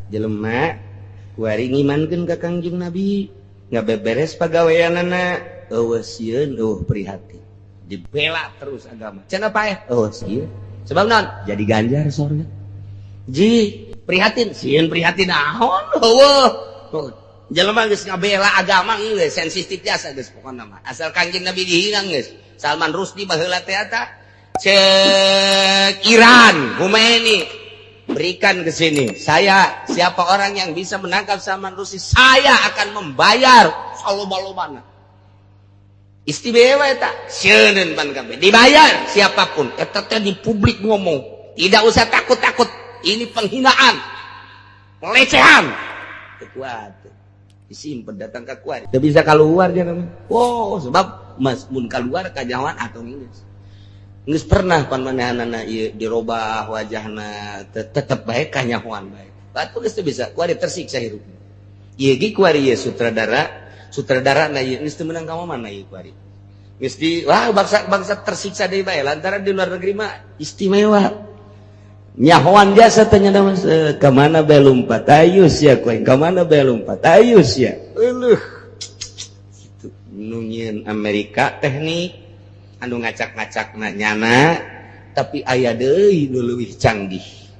Jelema kuari ngimankeun ka Kangjeng Nabi, ngabeberes pagaweanana, eueuh sieun, eueuh prihatin. Dibela terus agama. Cenah paeh, eueuh sieun. Sebab naon? Jadi ganjar sorga. Ji, prihatin, sieun prihatin naon? Eueuh. Jelema geus ngabela agama geus sensitif jasa geus pokona mah. Asal Kangjeng Nabi dihina geus. Salman Rushdie baheula teh eta cek Iran, Khomeini berikan ke sini. Saya siapa orang yang bisa menangkap Salman Rushdie, saya akan membayar saloba-lobana. Istimewa eta, sieun pan kabeh. Dibayar siapapun. Eta teh di publik ngomong, tidak usah takut-takut. Ini penghinaan, pelecehan. Kuat. Disimpan datang ke kuat. Tidak bisa keluar dia namanya. Wow, sebab mas mun keluar kanyahoan atau geus. Geus pernah pan manehanana ieu dirobah wajahna tetep bae kanyahoan bae. Batu geus teu bisa, kuari tersiksa hirup. Ieu ge kuari ieu sutradara, sutradara na ieu geus teu meunang ka mana ieu kuari. Geus di wah bangsa bangsa tersiksa deui bae lantaran di luar negeri mah istimewa. Nyahoan jasa tanya nama ke mana bae lumpat ayo sia koe, ke mana bae lumpat ayo sia. Euleuh. Kitu nu nyieun Amerika teknik anu ngacak-ngacak nyana tapi aya deui nu leuwih canggih.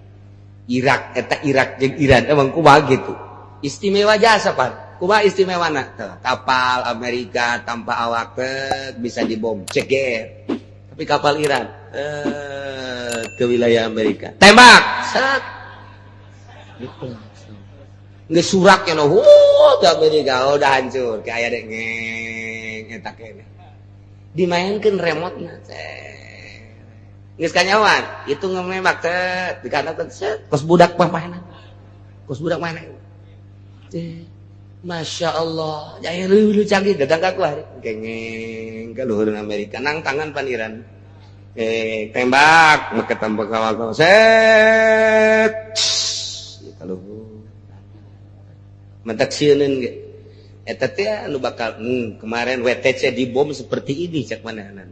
Irak eta Irak jeung Iran emang kumaha gitu. Istimewa jasa pan. Kumaha istimewana? Tuh, kapal Amerika tanpa awak teh bisa dibom ceger. Tapi kapal Iran ke wilayah Amerika. Tembak. Set. Gitu. Geus surak ya no, ke Amerika oh, udah hancur. Kayak deh ngeng eta kene. Dimainkeun remote-na. Geus kanyawan, itu ngemembak teh di kana teh set, kos budak mah. Kos budak mana? Masya Allah, jaya lu canggih datang ka kuari. Gengeng ke luhur Amerika, nang tangan pan Iran. Tembak, make tembak kawal set. Kalau mentak sieuneun ge. Eta teh anu bakal kemarin WTC dibom seperti ini cek mana.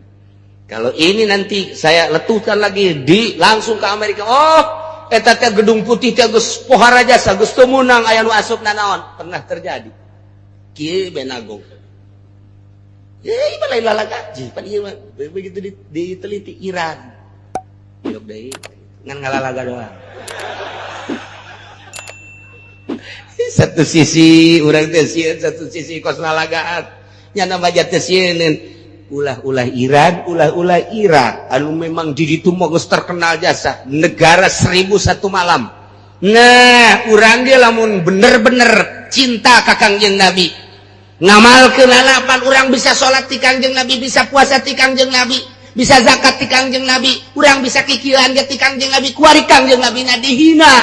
Kalau ini nanti saya letuhkan lagi di langsung ke Amerika. Oh, eta teh Gedung Putih teh geus pohara jasa, geus teu meunang aya nu asup nanaon. Pernah terjadi. Kieu benagong. Ya, ieu lain lalagaji, pan ieu mah begitu diteliti Iran. Yok deui ngan ngalalaga doang. Satu sisi urang teh sieun, satu sisi kos lalagaan. Nya nama teh sieun. Ulah-ulah Iran, ulah-ulah Irak anu memang di ditu mah geus terkenal jasa negara 1001 malam. Nah, urang ge lamun bener-bener cinta ka Kangjeng Nabi, ngamalkeun lalapan urang bisa salat ti Kangjeng Nabi, bisa puasa ti Kangjeng Nabi, bisa zakat ti Kangjeng Nabi, urang bisa kikilan ge ti Kangjeng Nabi, kuari Kangjeng Nabi na dihina,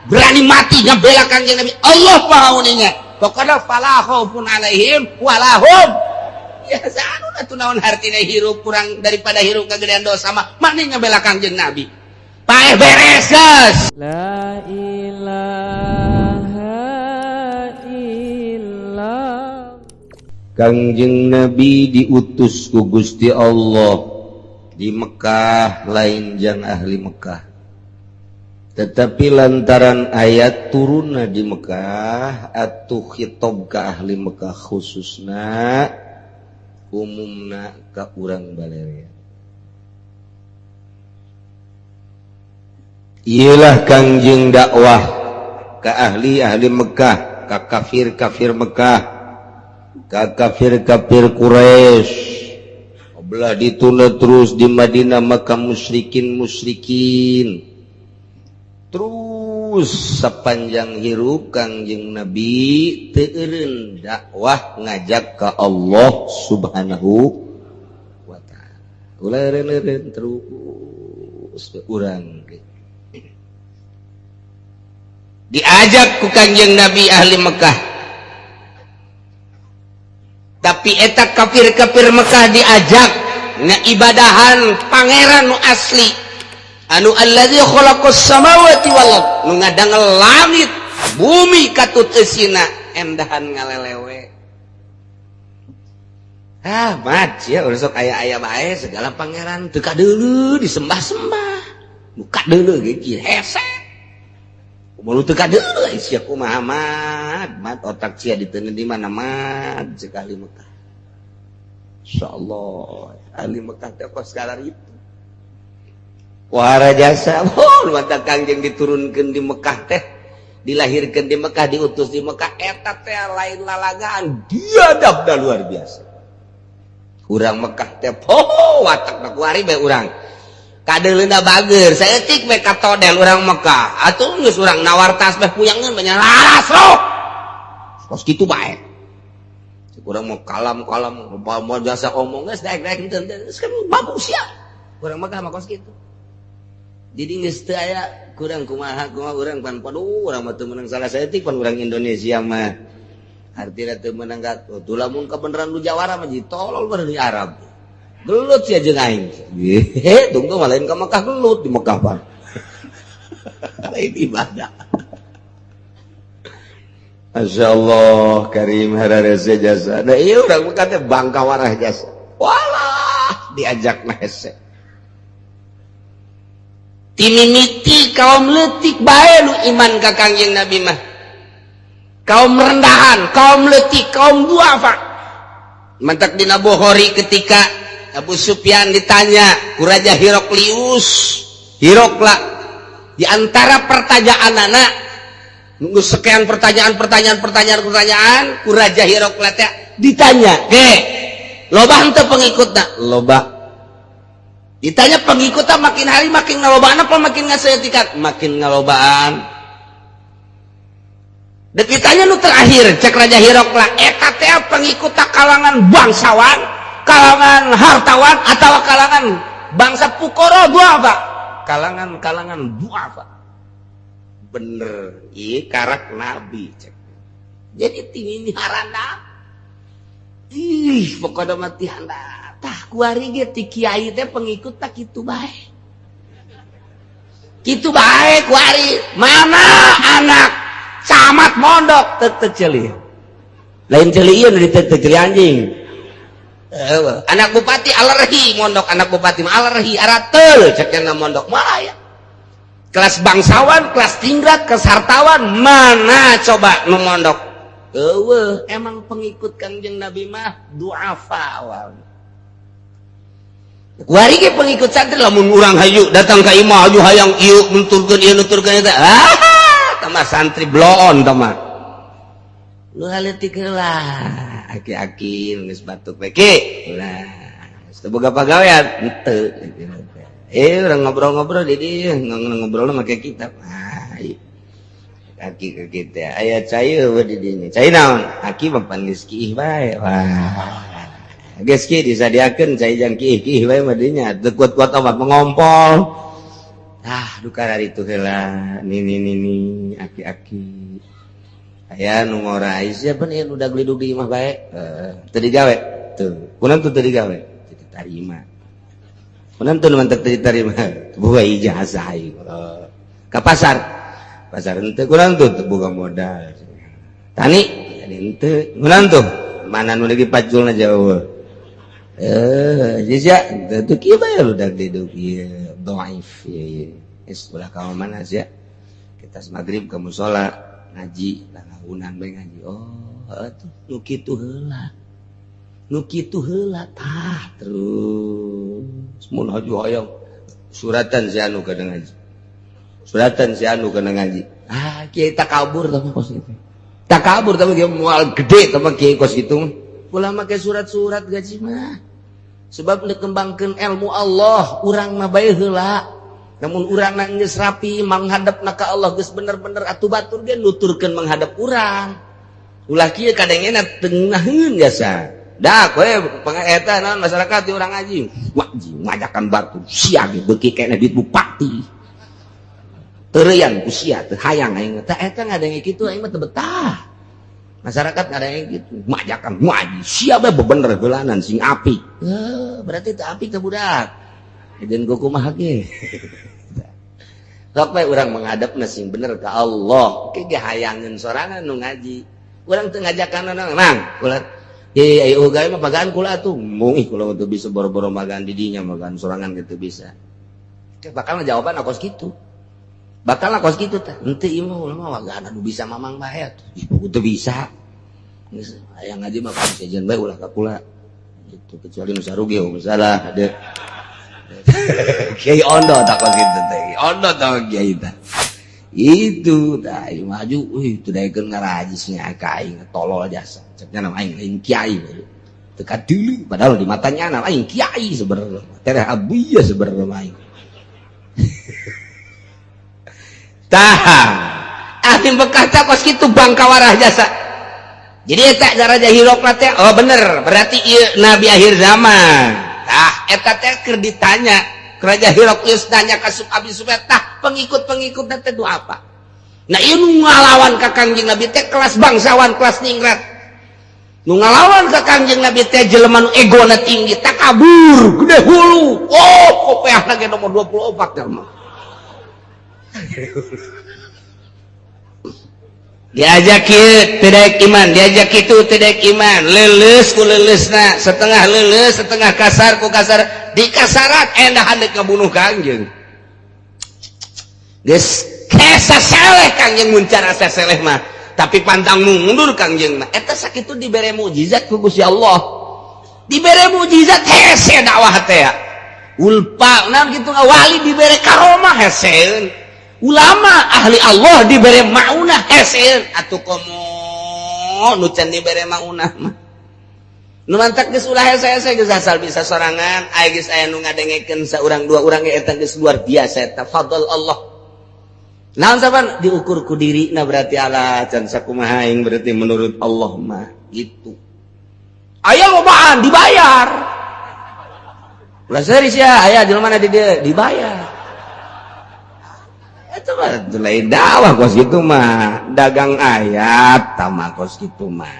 berani mati ngabela Kangjeng Nabi. Allah Maha uninga. Pokoknya fala khaufun alaihim walahum ya anu atuh naon hartina hirup kurang daripada hirup kagedean dosa mah mani ngabela Kangjeng Nabi. Paeh beres geus. La ilaha illallah. Kangjeng Nabi diutus ku Gusti Allah di Mekah lain jang ahli Mekah. Tetapi lantaran ayat turunna di Mekah atuh khitab ka ahli Mekah khususna umumna ka urang balerea. Iyalah Kangjeng dakwah ka ahli-ahli Mekah, ka kafir-kafir Mekah, ka kafir-kafir Quraisy. Belah ditunda terus di Madinah maka musyrikin-musyrikin. Terus sepanjang hirup Kangjeng Nabi teu eureun dakwah ngajak ke Allah Subhanahu wa taala. Ulah eureun-eureun terus urang diajak ku Kangjeng Nabi ahli Mekah. Tapi eta kafir-kafir Mekah diajak ngaibadahan pangeran nu asli anu allazi khalaqas samawati wal ard, nu ngadangel langit bumi katut eusina endahan ngalelewe. Ah, mat ya sok aya-aya bae segala pangeran teu kadeuleu disembah-sembah. Nu kadeuleu ge hese. Kumaha teu kadeuleu sia, kumaha, Mat? Mat, otak sia diteundeun di mana, Mat? Cek ahli Mekah. Insyaallah ahli Mekah teh kos sekarang itu. Wara jasa, oh, mata Kangjeng diturunkan di Mekah teh, dilahirkan di Mekah, diutus di Mekah, eta teh lain lalagaan, biadab dah luar biasa. Urang Mekah teh, oh, watak na kuari bae urang. Kadeuleuna bager, saeutik we katodel urang Mekah. Atuh geus urang nawar tasbih puyangeun banyak laras loh. Kos kitu bae. Urang mau kalam-kalam, mau jasa omong geus daek-daek henteu kan bagus ya. Urang Mekah mah kos kitu. Jadi geus teu aya kurang kumaha kumaha urang pan, paduh, urang mah teu meunang salah saeutik pan urang Indonesia mah. Artina teu meunang tuh lamun kebenaran lu jawara mah jadi tolol baru di Arab. Gelut sia jeung aing. Ye, tunggu mah lain ka Mekah, gelut di Mekah pan. Lain ibadah. Masya Allah, Karim hararese jasa. Nah iya, urang Mekah teh bangka warah jasa. Walah, diajak mah hese. Timimiti kaum letik bae lu iman ka Kangjeng Nabi mah. Kaum rendahan, kaum letik, kaum duafa. Mantak dina Bukhari ketika Abu Sufyan ditanya ku Raja Hiroklius, Hirokla, di antara pertanyaan anak nunggu sekian pertanyaan, pertanyaan, pertanyaan, pertanyaan ku Raja Hirokla teh ditanya, "Ge, loba henteu pengikutna?" "Loba." Ditanya, pengikutnya makin hari makin ngalobaan apa makin ngaseutikan? "Makin ngalobaan." Dek ditanya nu terakhir, cek Raja Hirokla, eta teh pengikut kalangan bangsawan, kalangan hartawan, atau kalangan bangsa pukoro duafa? Kalangan-kalangan duafa. "Bener, iya karak nabi," cek. Jadi tinggi ini haranda. Ih, pokoknya mati handa. Tah kuari ge ti kiai teh pengikut tak kitu bae. Kitu bae kuari. Mana anak camat mondok teu teu ceuli. Lain ceuli ieu di teu teu ceuli anjing. Anak bupati alergi mondok, anak bupati mah alergi arateul cek mondok malah ya. Kelas bangsawan, kelas tingkat, kelas hartawan mana coba nu mondok? Eueuh, emang pengikut Kangjeng Nabi mah duafa awal. Kuari ge pengikut santri lamun urang hayu datang ka imah, hayu hayang ieu nuturkeun ieu, nuturkeun eta. Ah, tambah santri bloon tah. Lu leutik heula, aki-aki geus batuk we ki. Ulah, geus teu boga pagawean henteu. Eh, urang ngobrol-ngobrol di dieu, ngobrol make kitab. Ah, ieu. Aki ke kita aya cai eueuh di dinya. Cai naon? Aki mah pan geus kiih bae. Wah. Geus kieu disadiakeun cai jang kiih-kiih bae mah dinya. Teu kuat-kuat obat mengompol. Ah, duka itu heula. Nini nini aki-aki. Aya nu ngora siapa nih udah gelidug di imah bae. Teu digawe. Tuh. Kunaon tuh teu digawe? Teu ditarima. Kunaon tuh mantek teu ditarima? Boga ijazah aing. Ka pasar. Pasar henteu, kunaon tuh teu boga modal. Tani jadi henteu. Kunaon tuh? Mana nu lagi paculna jauh. Eh, sia teu tuh kieu bae lu dag didug ieu dhaif ieu ieu. Geus ulah ka mana sia? Kita maghrib ke musola ngaji, lalaunan bae ngaji. Oh, atuh nu kitu heula. Nu kitu heula tah terus mun haju hayang suratan si anu kana ngaji. Suratan si anu kana ngaji. Ah, kiai takabur tah kos kitu. Takabur tapi dia moal gede tah kiai kos kitu mah. Ulah make surat-surat gaji mah. Sebab dikembangkeun ilmu Allah, urang mah bae heula. Namun urang geus rapi menghadap ka Allah geus bener-bener atuh batur ge nuturkeun menghadap urang. Ulah kieu kadangena tengaheun jasa. Dah kowe eta naon masyarakat di urang ngaji. Ngaji ngajakan batur sia ge beuki keneh duit bupati. Teureyan ku sia teu hayang aing teh eta ngadenge kitu aing mah teu betah. Masyarakat ngadenge kitu, ngajakan ngaji sia bae bebener heulanan sing apik. Heuh, berarti teu apik teh budak. Jeung kumaha ge. Sok bae urang menghadapna sing bener ka Allah. Ke ge hayangeun sorangan nu ngaji. Urang teu ngajakan nang kula. Ye ayo gawe mah magaan kula atuh. Mung ih kula teu bisa boro-boro magaan di dinya magaan sorangan gitu bisa. Bakal jawaban aku kitu. Bakal lah kos kitu tah. Henteu ieu mah ulama wagana nu bisa mamang bae atuh. Ibu teu bisa. Geus aya ngaji mah sejen bae ulah ka kula. Gitu kecuali nu sarugi salah ada. Kiai ondo tak kos kitu teh. Ondo tah kiai tah. Itu tah maju euy teu daekeun ngarajisnya ka aing tolol jasa. Ceknya nama aing lain kiai. Teu kadulu padahal di matanya nama aing kiai sebenarnya. Tereh abuya sebenarnya aing. Tah, ahli Mekah teh kos kitu bangkawarah jasa. Jadi eta Raja Hirokla teh oh bener, berarti ieu nabi akhir zaman. Tah, eta teh keur ditanya Raja Hiroklius nanya ka Abi Sufyan, tah pengikut-pengikut teh nu apa? Nah, ieu nu ngalawan ka Kangjeng Nabi teh kelas bangsawan, kelas ningrat. Nu ngalawan ka Kangjeng Nabi teh jelema nu egona tinggi, takabur, gede hulu. Oh, kopeah lagi nomor 24 teh mah. Diajak kieu teu daek iman, diajak kitu teu daek iman, leuleus ku leuleusna, setengah leuleus, setengah kasar ku kasar, dikasarat endah handek ngabunuh Kangjeng. Geus kesa seleh Kangjeng muncar asa seleh mah, tapi pantang mundur Kangjeng mah. Eta sakitu dibere mukjizat ku Gusti Allah. Dibere mukjizat hese dakwah teh. Ulpa naon kitu wali dibere karomah heseun. Ulama ahli Allah dibere maunah heseun atuh komo nu can dibere maunah mah. Nu mantak geus ulah hese-hese geus asal bisa sorangan aya geus aya nu ngadengekeun saurang dua urang ge eta geus luar biasa eta fadl Allah. Naon saban diukur ku dirina berarti ala can sakumaha aing berarti menurut Allah mah gitu. Aya lobaan dibayar. Ulah serius ya, aya jelema di dieu dibayar. Itu mah lain dakwah kos gitu mah, dagang ayat tama kos gitu mah.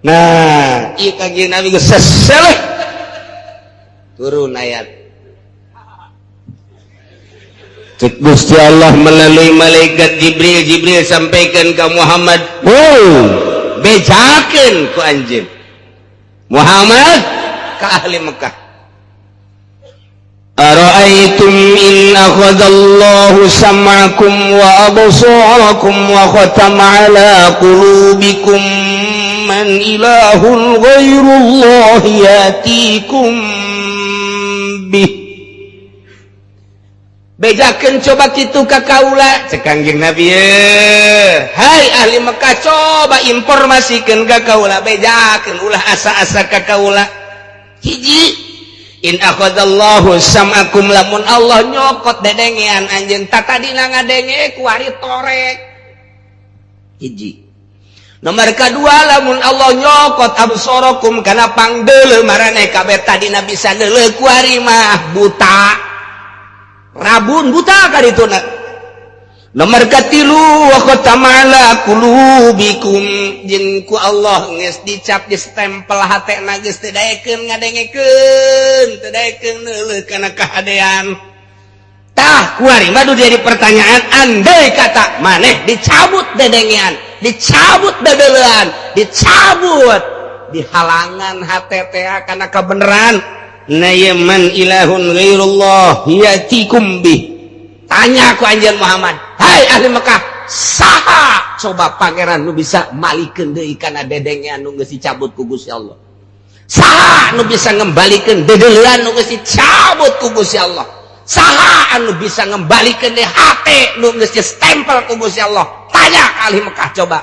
Nah, ieu Kangjeng Nabi geus seseleh. Turun ayat. Cek Gusti Allah melalui malaikat Jibril, Jibril sampaikan ke Muhammad, "Oh, bejakeun ku anjeun." Muhammad ke ahli Mekah. Ara'aitum in akhadallahu sam'akum wa absarakum wa khatama ala qulubikum man ilahun ghairullahi yatikum bih. Bejakeun coba kitu ka kaula cek Kangjeng Nabi ye. Hai ahli Mekah coba informasikeun ka kaula, bejakeun ulah asa-asa ka kaula. Hiji in akhadallahu sam'akum lamun Allah nyokot dedengean anjeun tatadina ngadenge kuari torek. Hiji. Nomor kedua lamun Allah nyokot absarakum kana pangdeuleu maraneh kabeh tadina bisa deuleu kuari mah buta. Rabun buta kadituna. Nomor katilu wa khatama ala qulubikum jeung ku Allah geus dicap distempel hatena geus teu daekeun ngadengekeun teu daekeun neuleuh kana kahadean. Tah kuari mah jadi pertanyaan andai kata maneh dicabut dedengean, dicabut dedeleuan, dicabut dihalangan hate teh kana kabeneran. Na man ilahun ghairullah yatikum bih. Tanya ku anjeun Muhammad, hai ahli Mekah, saha coba pangeran nu bisa malikeun deui kana dedengean nu geus dicabut ku Gusti Allah? Saha nu bisa ngembalikeun dedeleuan nu geus dicabut ku Gusti Allah? Saha anu bisa ngembalikeun deui hate nu geus distempel ku Gusti Allah? Tanya ka ahli Mekah coba.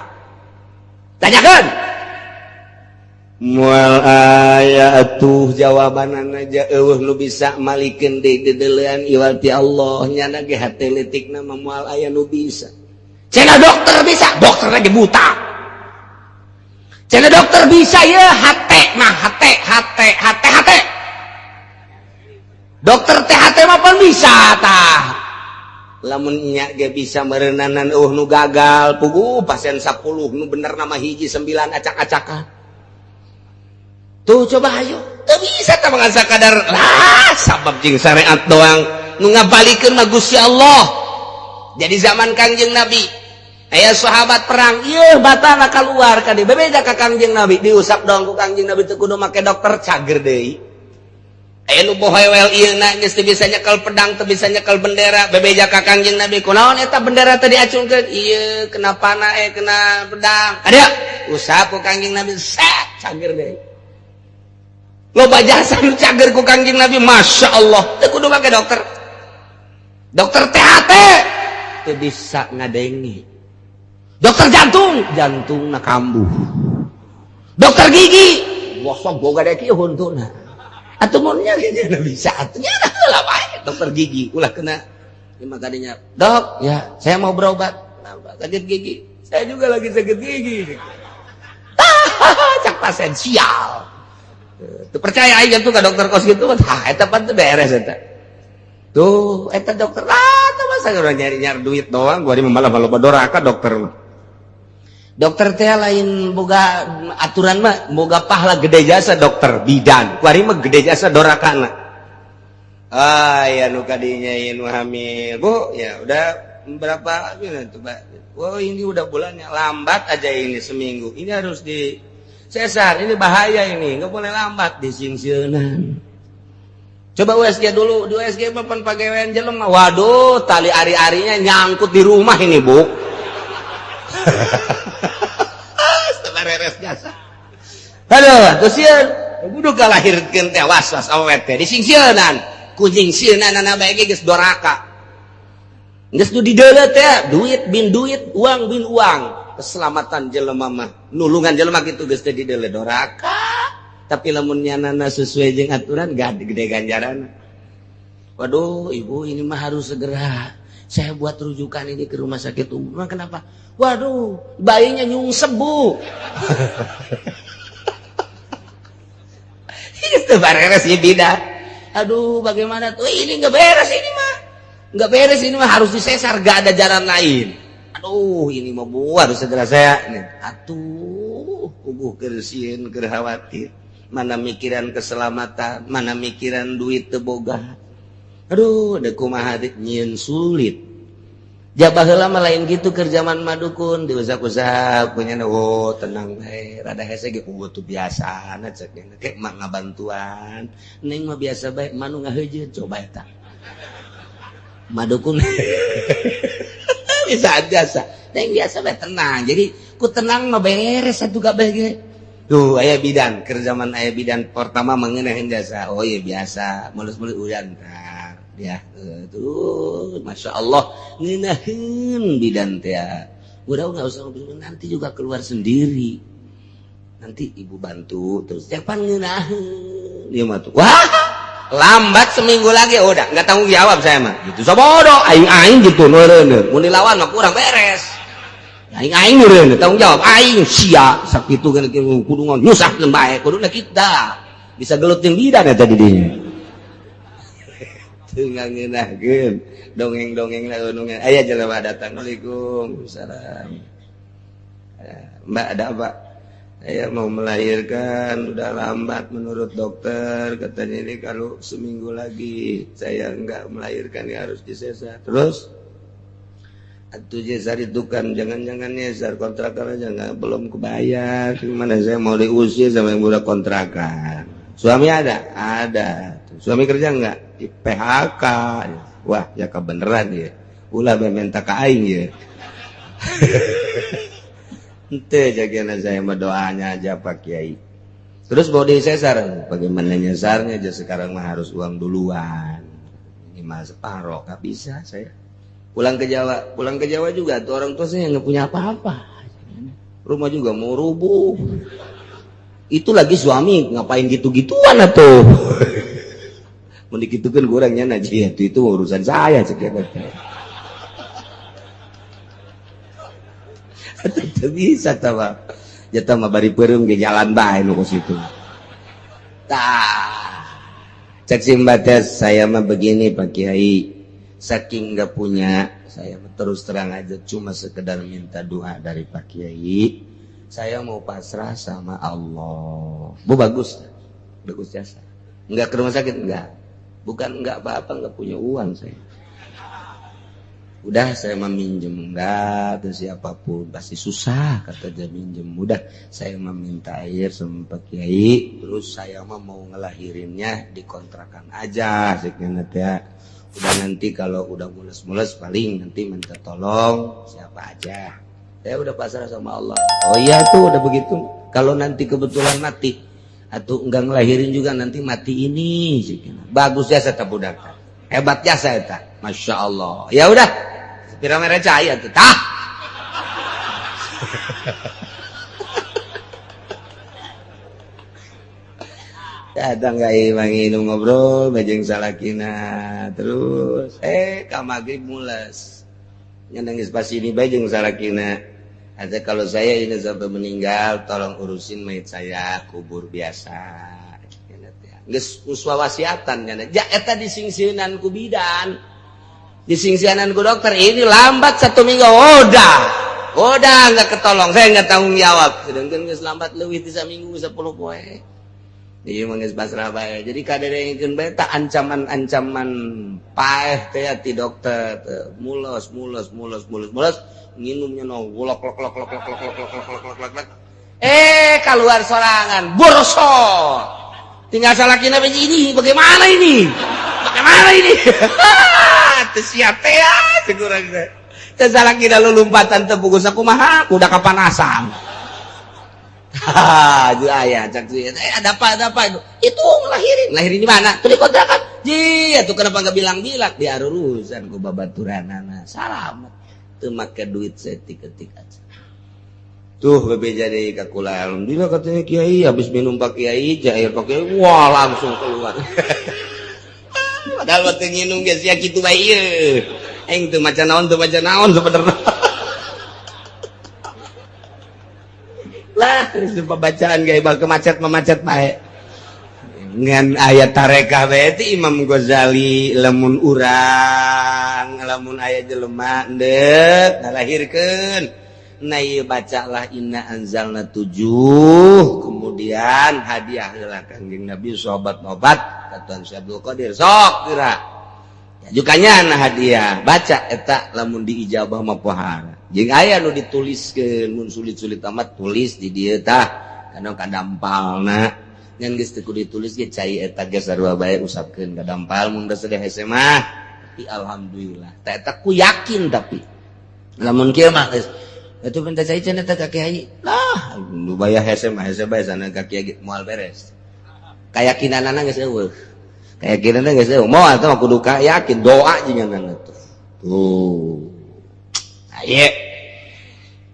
Tanyakeun. Mual aya atuh jawabanana aja eueuh nu bisa malikeun deui dedeulean iwal ti Allah nyana ge hate leutikna mah moal aya nu bisa. Cenah dokter bisa, dokter lagi buta. Cenah dokter bisa ya hate mah hate hate hate hate. Dokter teh hate mah pan bisa tah. Lamun nya ge bisa meureunanan eueuh nu gagal puguh pasien 10 nu bener nama hiji 9 acak-acakan. Tuh coba ayo teu bisa tah mangan sakadar lah sabab jeung syariat doang nu ngabalikeun mah Gusti Allah. Jadi zaman Kangjeng Nabi aya sahabat perang ieu batana kaluar ka dieu bebeda ka Kangjeng Nabi diusap dong ku Kangjeng Nabi teu kudu make dokter cager deui. Aya nu bohewel ieu na geus teu bisa nyekel pedang, teu bisa nyekel bendera, bebeja ka Kangjeng Nabi, kunaon eta bendera tadi acungkeun? Ieu kena panah, kena pedang. Ada usap ku Kangjeng Nabi, set cager deui. Loba jasa nu cager ku Kangjeng Nabi, Masya Allah. Teu kudu make dokter. Dokter THT teu bisa ngadengi. Dokter jantung, jantungna kambuh. Dokter gigi, wah sok boga dek ieu huntuna. Atuh mun nya bisa atuh nya lah bae dokter gigi ulah kena. Lima kadinya, "Dok, ya saya mau berobat." "Kenapa?" "Sakit gigi." "Saya juga lagi sakit gigi." Cak pasien sial. Tuh percaya aja tuh ke dokter kos gitu, tah eta pan teu beres eta. Tuh, eta dokter ah teh masa urang nyari-nyari duit doang, gua di malah loba doraka dokter mah. Dokter teh lain boga aturan mah boga pahala gede jasa dokter bidan, kuari mah gede jasa dorakana. Ah ya nu kadinya ieu nu hamil, Bu, ya udah berapa ini tuh, Pak? Oh, ini udah bulannya, lambat aja ini seminggu. Ini harus di sesar, ini bahaya ini, nggak boleh lambat disingsieunan. Coba USG dulu, di USG mah pan pagawean jelema. Waduh, tali ari-arinya nyangkut di rumah ini, Bu. Beres jasa. Aduh, terus sieun. Kudu kalahirkeun teh was-was awet teh disingsieunan. Ku nyingsieunan bae ge geus doraka. Geus nu dideuleu teh duit bin duit, uang bin uang. Keselamatan jelema mah, nulungan jelema kitu geus teh dideuleu doraka. Tapi lamun nyanana sesuai jeung aturan gak gede ganjaran. Waduh, ibu ini mah harus segera saya buat rujukan ini ke rumah sakit umum. Kenapa? Waduh, bayinya nyungsep, Bu. Itu beres ya beda. Aduh, bagaimana tuh? Ini nggak beres ini mah. Nggak beres ini mah, harus disesar, gak ada jalan lain. Aduh, ini mau bu harus segera saya. Nih. Atuh, puguh keur sieun, keur khawatir. Mana mikiran keselamatan, mana mikiran duit teu boga. Aduh, da kumaha nyieun sulit. Jabah heula mah lain gitu keur zaman madukun diusap-usap punya, oh tenang bae, rada hese ge tuh biasa na cek kayak mak ngabantuan neng mah biasa bae manu ngaheujeun coba eta madukun bisa biasa neng biasa bae tenang, jadi ku tenang mah beres satu kabeh ge. Tuh aya bidan keur zaman aya bidan pertama mengenahin jasa, oh iya biasa mulus-mulus udan ya tuh Masya Allah ngenahin bidan teh udah nggak usah, nanti juga keluar sendiri, nanti ibu bantu terus siapa ngenahin dia mah tuh. Wah, lambat seminggu lagi udah nggak tanggung jawab saya mah gitu, so bodoh aing aing gitu nureun mun dilawan mah kurang beres aing aing nureun tanggung jawab aing sia sakitu kan kudu nyusahkeun bae kuduna kita bisa gelut jeung bidan eta di dinya. Ngeunahkeun dongeng-dongeng dongeng aya jelema datang, "Assalamualaikum." "Salam." "Mbak, ada apa?" "Saya mau melahirkan, udah lambat menurut dokter katanya ini kalau seminggu lagi saya enggak melahirkan ya harus disesar." "Terus atuh nyesar itu kan jangan-jangan nyesar kontrakan aja nggak belum kebayar, gimana saya mau diusir sama yang udah kontrakan." "Suami ada?" "Ada." "Suami kerja enggak?" "Di PHK." "Wah ya kebeneran ya, ulah minta ke aing ya." Ente jagana saya mah doanya aja Pak Kiai. "Terus mau disesar bagaimana nyesarnya aja sekarang mah harus uang duluan, ini mah separoh nggak bisa, saya pulang ke Jawa, pulang ke Jawa juga tuh orang tua saya nggak punya apa-apa, rumah juga mau rubuh, itu lagi suami ngapain gitu-gituan atuh." Mau dikitukan kurangnya naji itu urusan saya sekian. Tidak bisa tawa jatah mah bari peureum ge jalan bae nu kos itu. Tah cek si saya mah begini Pak Kiai, saking nggak punya saya terus terang aja cuma sekedar minta doa dari Pak Kiai, saya mau pasrah sama Allah. Bu, bagus bagus jasa. Nggak ke rumah sakit? Nggak, bukan nggak apa-apa, nggak punya uang saya. Udah saya mah minjem enggak ke siapapun, pasti susah kata dia minjem. Udah saya mah minta air sama Pak Kiai, terus saya mah mau ngelahirinnya di kontrakan aja sekian ya. Udah nanti kalau udah mules-mules paling nanti minta tolong siapa aja. Saya udah pasrah sama Allah. Oh iya tuh udah begitu. Kalau nanti kebetulan mati atau enggak ngelahirin juga nanti mati ini. Bagus ya saya budak. Hebat ya saya tak. Masya Allah. Ya udah. Pira merah cahaya tuh. Tah. Datang ka imah nginum ngobrol bajeng salakina terus ka magrib mules. Nyenengis pas ini bae jeung salakina. Ada kalau saya ini sampai meninggal tolong urusin mayit saya kubur biasa. Geus wasiatan nya. Ja eta disingsieunan ku bidan. Disingsianan ku dokter ini lambat 1 minggu udah nggak ketolong, saya nggak tanggung jawab. Sedangkan geus lambat leuwih ti saminggu 10 poe. Ieu mah geus pasrah bae. Jadi kadadengkeun bae tak ancaman-ancaman paeh teh ti dokter mules mules mules mules mules nginumnya no lok lok lok lok lok lok lok lok lok lok lok. Keluar sorangan borsol. Tinggal salakina ini bagaimana ini? Bagaimana ini? Teu siap teh ya kurang teh. Teu salakina lulumpatan teu pugus kumaha kuda kapanasan. Ha, ju aya cak ada apa itu? Itu ngelahirin. Ngelahirin di mana? Tuh di kontrakan. Ji, atuh kenapa enggak bilang-bilang? Di arurusan ku babaturanana. Salamet. Teu make duit setik-ketik aja. Tuh bebeja deui ka kula. Alhamdulillah katanya kiai habis minum Pak Kiai, air Pak Kiai, wah langsung keluar. Padahal waktu nginum geus sia kitu bae ieu. Aing teu maca naon sebenarnya. Lah, pembacaan gae bal kemacet-memacet bae. Ngan ayat tarekah bae teh Imam Ghazali lamun urang, lamun aya jelema ndeuk ngalahirkeun. Nah ieu bacalah inna anzalna 7, kemudian hadiah heula Kangjeng Nabi sahabat-sahabat katuan Syekh Abdul Qadir sok geura. Jukanya nah hadiah baca eta lamun diijabah mah pohara. Jeung aya nu dituliskeun mun sulit-sulit amat tulis di dieu tah kana kadampalna. Ngan geus teu kudu ditulis ge cai eta ge sarua bae usapkeun kadampal mun geus sedeh hese mah. Tapi alhamdulillah tah eta ku yakin tapi lamun kieu mah geus itu minta cai cenah eta ka kiai. Lah nu bayar hese mah hese bae sana ka kiai moal beres. Kayakinanana geus eueuh. Keyakinan geus eueuh. Moal teh mah kudu yakin doa jeung tuh. Tuh. Aye.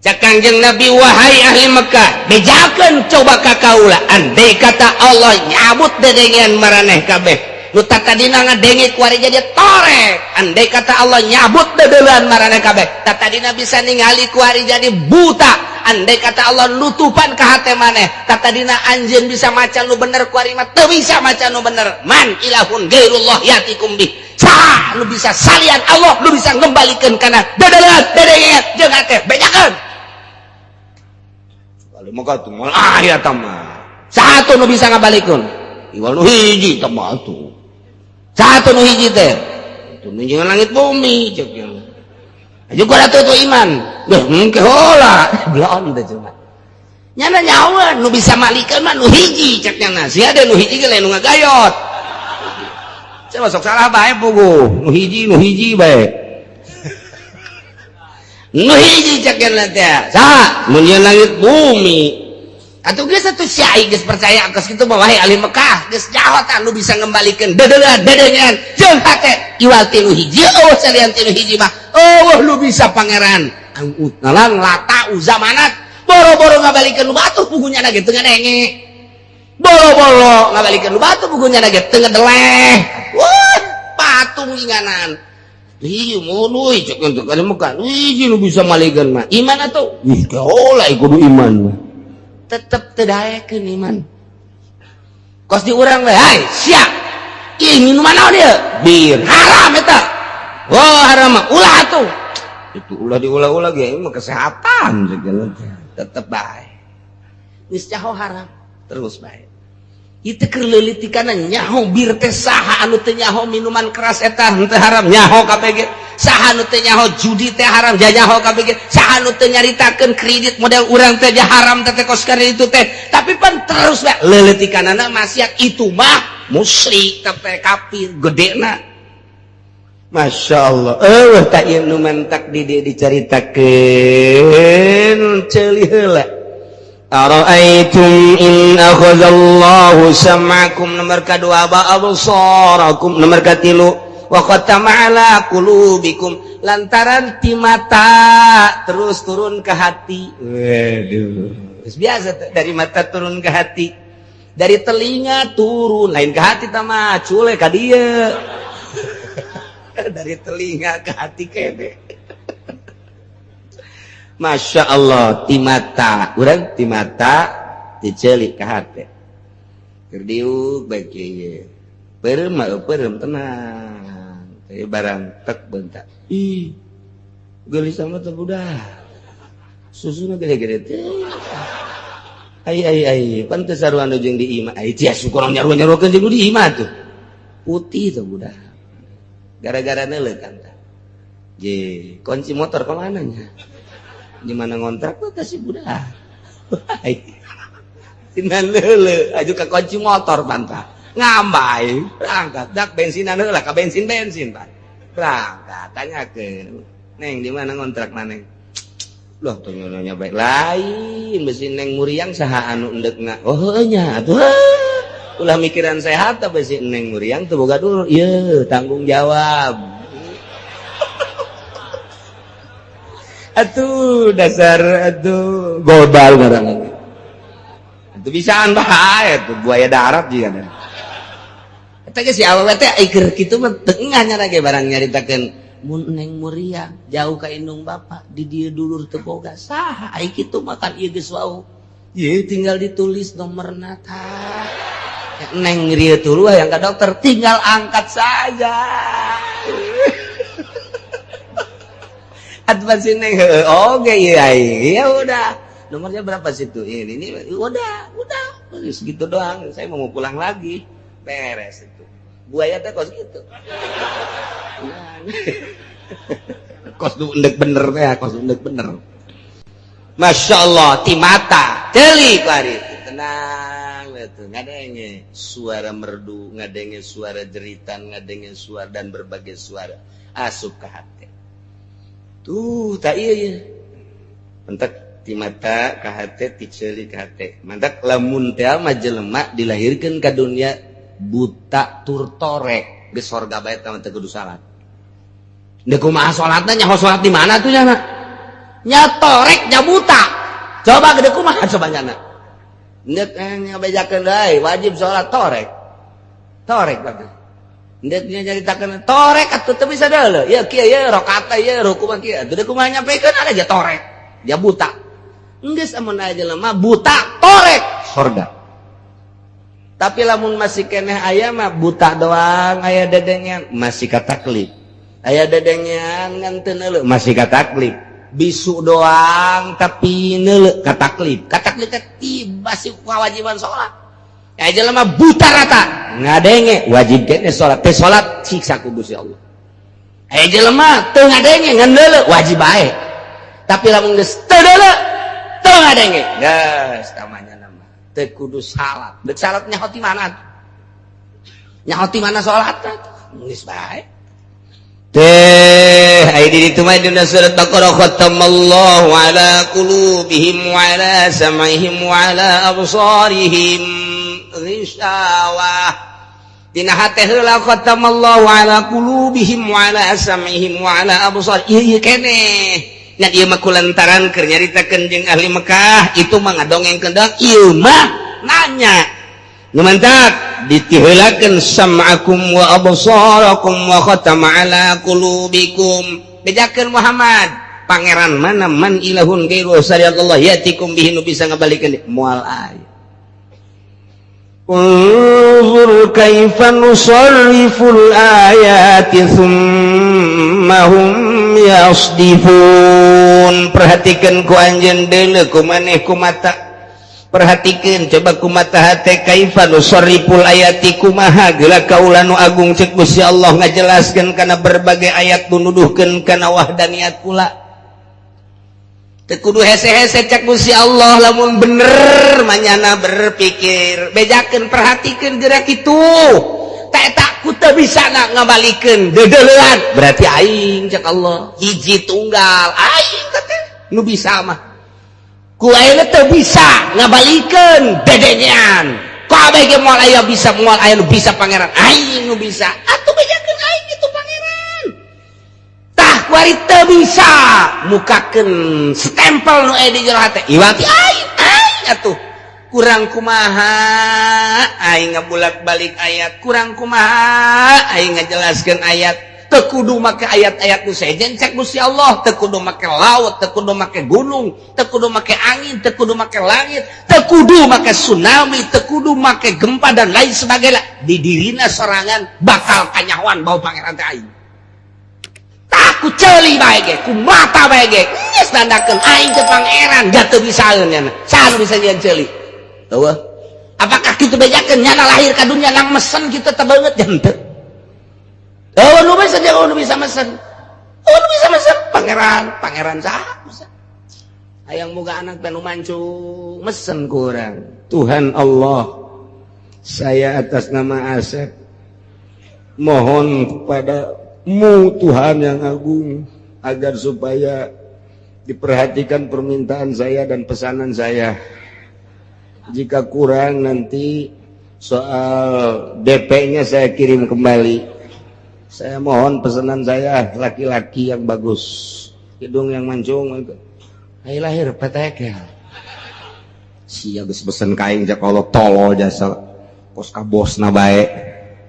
Cak Kangjeng Nabi wahai ahli Mekah, bejakeun coba ka kaula andai kata Allah nyabut dedengean maraneh kabeh. Nu tatadina ngadenge kuari jadi torek. Andai kata Allah nyabut dedeuleun maraneh kabeh, tatadina bisa ningali kuari jadi buta. Andai kata Allah nutupan ka hate maneh, tatadina anjeun bisa maca nu bener kuari mah teu bisa maca nu bener. Man ilahun gairullah yatikum bih. Saha nu bisa salian Allah nu bisa ngembalikeun kana dedeuleun dedengean jeung hate bejakeun. Kalau maka tuh moal aya tah mah. Satu nu bisa ngabalikeun. Iwal nu hiji tah mah tuh. Satu nu hiji teh. Itu nu langit bumi cek yang. Aja gua atuh tuh iman. Beuh engke heula. Belon teh cuma. Nyana nyawa nu bisa malikeun mah nu hiji cek nyana. Sia deui nu hiji ge lain nu ngagayot. Saya masuk salah bae puguh. Nu hiji bae. Nu hiji cek nyana teh. Saha? Mun langit bumi. Atuh geus atuh syai geus percaya geus kitu mah wahai ahli Mekah geus nyaho tah nu bisa ngembalikeun dedeuleun dedengean jeung hate iwal ti nu hiji eueuh salian ti nu hiji mah eueuh nu bisa pangeran ngalan lata uzamanat boro-boro ngabalikeun nu batu pugunya ge teu ngadenge boro-boro ngabalikeun nu batu pugunya ge teu ngedeleh wah patung inganan ih mun euy cek untuk ahli Mekah hiji nu bisa malikeun mah iman atuh ih kaola kudu iman mah tetep teu daekeun iman kos di urang we hai sia ih minuman naon ieu bir haram eta oh haram mah ulah atuh itu ulah diulah-ulah ge mah kesehatan segala tetep bae geus caho haram terus bae Itu keur leulitikanna nyaho bir teh saha anu teu nyaho minuman keras eta henteu haram nyaho KPG. Saha anu teu nyaho judi teh haram nyaho KPG. Saha anu teu nyaritakeun kredit model urang teh haram teh kos itu teh. Tapi pan terus bae leulitikanana maksiat itu mah musyrik teh kafir gedena. Masya Allah. Eueuh tak ieu nu mantak di dieu dicaritakeun ceuli heula. Ara'aitum in akhadallahu sam'akum nomor kadua wa absarakum nomor katilu wa khatama ala qulubikum lantaran ti mata terus turun ke hati. Waduh, biasa dari mata turun ke hati, dari telinga turun lain ke hati tama cule ka dieu. Dari telinga ke hati kene. Masya Allah, ti mata urang ti mata dicelik ke hati keur diuk baik ieu peureum mah peureum tenang teh barang tek bentak ih geulis sama teh budak susuna gede-gede teh ai ai ai pan teu sarua nu jeung di imah ai sia syukur nyaru-nyarukeun jeung di imah tuh putih tuh budak gara-gara neuleuh kan tah je kunci motor ka mana nya di mana ngontrak tuh kasih budak tinggal lele aju ke kunci motor bantah ngambai berangkat dak bensinan heula ka bensin bensin pak berangkat tanya ke neng di mana ngontrak maneng loh tuh nyonya baik lain besi neng muriang saha anu endek nga oh heuh nya atuh ulah mikiran sehat tapi besi neng muriang tuh boga dulu ieu tanggung jawab. Atuh dasar atuh godal ngaranna. Atuh bisaan bae atuh buaya darat juga ada. Eta ge si awewe teh keur kitu mah teu engah nya ge barang nyaritakeun mun neng muriang jauh ka indung bapa di dieu dulur teu boga saha ai kitu mah kan ieu geus wau. Ieu tinggal ditulis nomorna tah. Neng rieu tuluh yang ka dokter tinggal angkat saja. Advance neng oke iya ya udah nomornya berapa situ ini udah segitu doang saya mau pulang lagi beres itu buaya teh kos gitu kos endek bener teh kos endek bener. Masya Allah ti mata ceuli ku ari tenang tuh ngadenge suara merdu ngadenge suara jeritan ngadenge suara dan berbagai suara asup ke hati. Tuh tak iya iya mentak ti mata ka hate ti ceuli ka hate mantak lamun teh mah jelema dilahirkeun ka dunia buta tur torek geus sorga bae tah teu kudu salat. Deuk kumaha salatna nyaho salat di mana tuh nya nya torek nya buta coba gede kumaha coba nyana deuk ngabejakeun deui wajib salat torek torek bae. Ndek nyaritakeun torek atuh teu bisa deuleu. Ya kieu ye rakaat ye ruku mah kieu. Atuh kumaha nyampekeun ada aja torek. Dia buta. Geus amun aya jelema buta torek sorga. Tapi lamun masih keneh aya mah buta doang aya dedengean masih kataklif. Aya dedengean ngan teu neuleuh masih kataklif. Bisu doang tapi neuleuh kataklif. Kataklif teh tiba si kewajiban salat. Ya jelema buta rata ngadenge wajib kene salat teh salat siksa ku Gusti Allah. Aya jelema teu ngadenge ngan deuleu wajib bae. Tapi lamun geus teu deuleu teu ngadenge geus tamanya nama teu kudu salat. Deuk salat nyaho ti mana? Nyaho ti mana salat geus bae. Teh ai di ditu mah dina surat Baqarah khatamallahu ala qulubihim wa ala sam'ihim wa ala absarihim ghishawah. Dina hate heula khatamallahu ala qulubihim wa ala sam'ihim wa ala absar. Ieu keneh nya ieu mah kulantaran keur nyaritakeun jeung ahli Mekah itu mah ngadongengkeun doang ieu mah nanya nu mantak ditiheulakeun sam'akum wa absarakum wa khatama ala qulubikum. Bejakeun Muhammad pangeran mana man ilahun ghairu syariatullah yatikum bihi nu bisa ngabalikeun moal aya. Unzur kaifa nusarriful ayati thumma hum yasdifun. Perhatikan ku anjeun deuleu ku maneh ku mata. Perhatikan coba kumata hate kaifa nusarriful ayati kumaha geula kaula nu agung cek Gusti Allah ngajelaskeun kana berbagai ayat nu nuduhkeun kana wahdaniyat kula. Teu kudu hese-hese cek Gusti Allah lamun bener manyana berpikir bejakeun perhatikeun geura kitu. Tak ku teu bisa ngabalikeun deudeulean berarti aing cek Allah hiji tunggal aing teh nu bisa mah. Ku ayeuna teu bisa ngabalikeun dedengean. Kabeh ge moal aya bisa moal aya nu bisa pangeran aing nu bisa. Atuh bejakeun aing kitu pangeran. Tah ku ari teu bisa mukakeun stempel nu aya di jero hate. Iwati aing aing atuh. Kurang kumaha aing ngabulak-balik ayat, kurang kumaha aing ngajelaskeun ayat. Teu kudu make ayat-ayat nu sejen cek Gusti Allah, teu kudu make laut, teu kudu make gunung, teu kudu make angin, teu kudu make langit, teu kudu make tsunami, teu kudu make gempa dan lain sebagainya. Di dirina sorangan bakal kanyahoan bau pangeran teh aing. Tah ku ceuli bae ge, ku mata bae ge, geus nandakeun aing teh pangeran, da teu bisaeun nyana. Saha nu bisa nyieun ceuli? Eueuh. Apakah kitu bejakeun nyana lahir ka dunya nang mesen kitu teh beungeut henteu? Oh, nu bisa dia, nu bisa mesen. Oh, nu bisa mesen pangeran, pangeran saha mesen. Hayang boga anak teh nu mancung, mesen ku urang. Tuhan Allah, saya atas nama Asep mohon kepadamu Tuhan yang agung agar supaya diperhatikan permintaan saya dan pesanan saya. Jika kurang nanti soal DP-nya saya kirim kembali. Saya mohon pesanan saya laki-laki yang bagus, hidung yang mancung, ayo lahir petek ya. Sia geus pesen ka aing cek Allah tolol jasa kos ka bosna bae.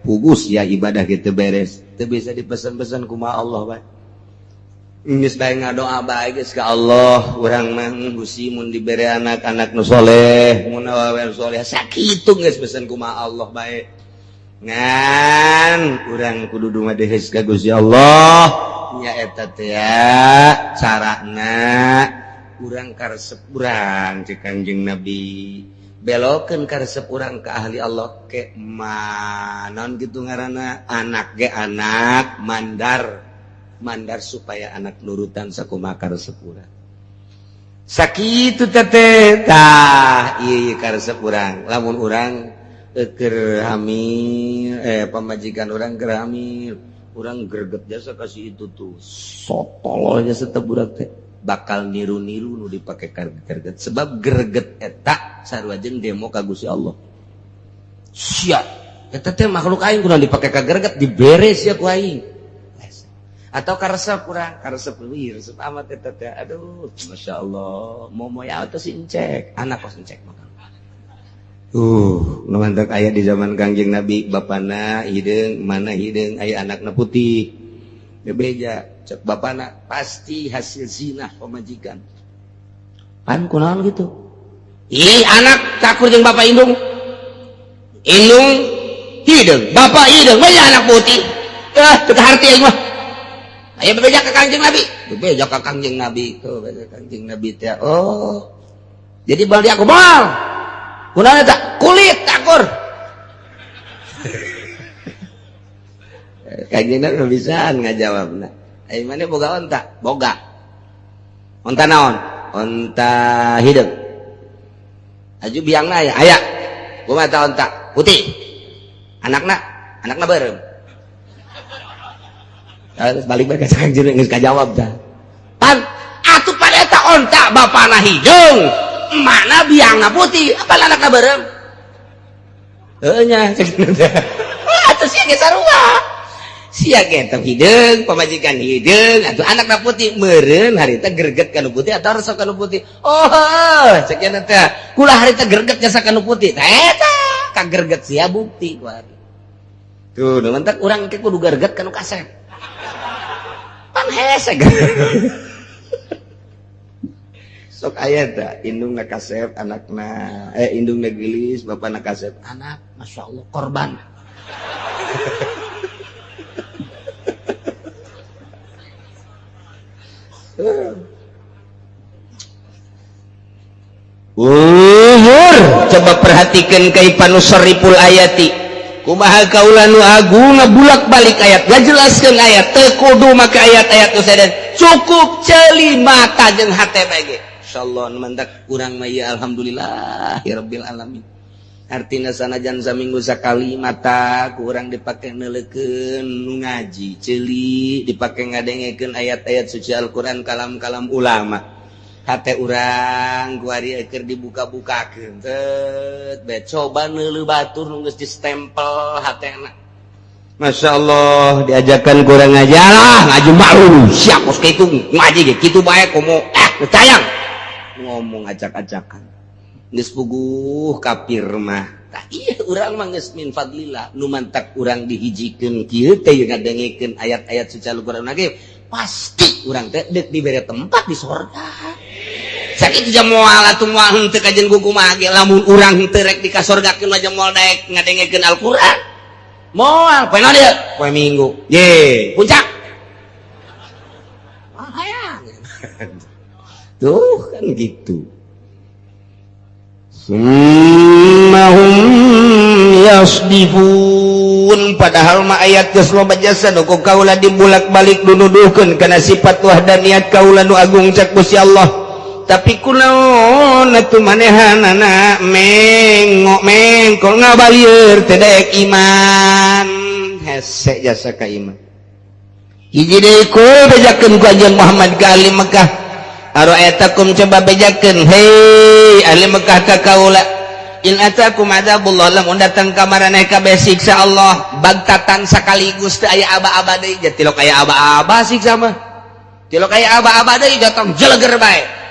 Pugus ya ibadah gitu beres. Teu bisa dipesan-pesan kumaha Allah bae. Geus bae ngadoa bae geus ka Allah, urang mah Gusti mun dibere anak-anak nu soleh, mun awewe soleh sakitu geus pesen kumaha Allah bae. Ngan urang kudu dumadehes ka Gusti Allah nya eta teh carana urang karesep urang cek Kangjeng Nabi belokeun karesep urang ka ahli Allah ke manon kitu ngaranna anak ge anak mandar mandar supaya anak nurutan sakumaha karesep urang sakitu teh tah ieu karesep urang lamun urang keur hamil pamajikan orang keur hamil urang greget jasa kasih itu tuh sotol jasa teh budak teh bakal niru-niru nu dipake greget sebab greget eta sarua jeung demo ka Gusti Allah sia eta teh makhluk aing kudu dipake ka greget diberes ya ku aing atau karesep urang karesep leuwih resep amat eta teh aduh masyaallah momoy atuh si encek anak kos encek mah. Mantap aya di zaman Kangjeng Nabi bapana hideung mana hideung aya anakna putih bebeja cek bapana pasti hasil zina pamajikan pan kunaon gitu ih anak takur jeung bapak indung indung hideung bapak hideung banyak anak putih teu kaharti aing mah aya bebeja ka Kangjeng Nabi bebeja ka Kangjeng Nabi tuh bebeja Kangjeng Nabi teh oh jadi bal aku moal kunaon eta kulit takur Kangjeng Nabi bisaan ngajawabna ai mane boga onta boga onta naon onta hideung aju biangna aya aya kumaha ta onta putih anakna anakna beureum terus balik bae ka Kangjeng geus kajawab tah pan atuh pan eta onta bapana hideung mana biangna putih apa anakna beureum heuh nya atuh sia ge sarua sia ge teh hideung pamajikan hideung atuh anakna putih meureun harita greget kana putih atau resep kana putih oh cek nya teh kula harita greget jasa kana putih tah eta ka greget sia bukti ku ari tuh nu mentak urang ke kudu greget kana kasep pan hese sok aya tah indungna kasep anakna indungna geulis bapana kasep anak masya Allah korban Unzur, coba perhatikan kaifa nusharriful ayati, kumaha kaula nu agung ngabulak-balik ayat, ngajelaskeun ayat. Teu kudu make ayat-ayat nu sedan, cukup ceuli mata jeung hate bae ge. Insyaallah mantak urang mah ieu, alhamdulillah ya rabbil alamin. Artina sanajan saminggu sakali mata kurang dipake neuleukeun nu ngaji, ceuli dipake ngadengekeun ayat-ayat suci Al-Qur'an, kalam-kalam ulama, hate urang kuari keur dibuka-bukakeun tet bae. Coba neuleuh batur nu geus distempel hatena. Masya Allah, diajakan kurang aja lah ngaji, malu siap kos kitu ngaji ge kitu bae, komo tayang ngomong acak-acakan, geus puguh kafir mah. Tah iya, urang mah geus min fadlillah, nu mantak urang dihijikeun kieu teh ngadengekeun ayat-ayat suci Al-Qur'an ge pasti urang teh deuk dibere tempat di sorga. Sakitu jam moal atuh, moal henteu kajen kumaha ge. Lamun urang henteu rek dikasorgakeun mah moal daek ngadengekeun Al-Qur'an, moal. Poe naon ieu? Poe Minggu ye puncak. Ah, hayang tuh kan gitu. Summahum yasdifun, padahal mah ayat geus loba jasa nu ku kaula dibulak-balik, dunuduhkeun kana sifat wahdaniyat kaula nu agung, cek Gusti Allah. Tapi kunaon atuh manehanana mengok mengkol, ngabalieur, teu daek iman? Hese jasa ka iman. Hiji deui ku bejakeun ku Anjeun Muhammad ka ahli Mekah. Aroaitakum, coba bejakeun hei ahli Mekah ka kaula, in atakum adzabullah, lamun datang ka maraneh kabeh siksa Allah bagtatan sekaligus, teu aya aba-aba deui. Ja tilok aya aba-aba siksa mah, tilok aya aba-aba deui, datang jeleger bae.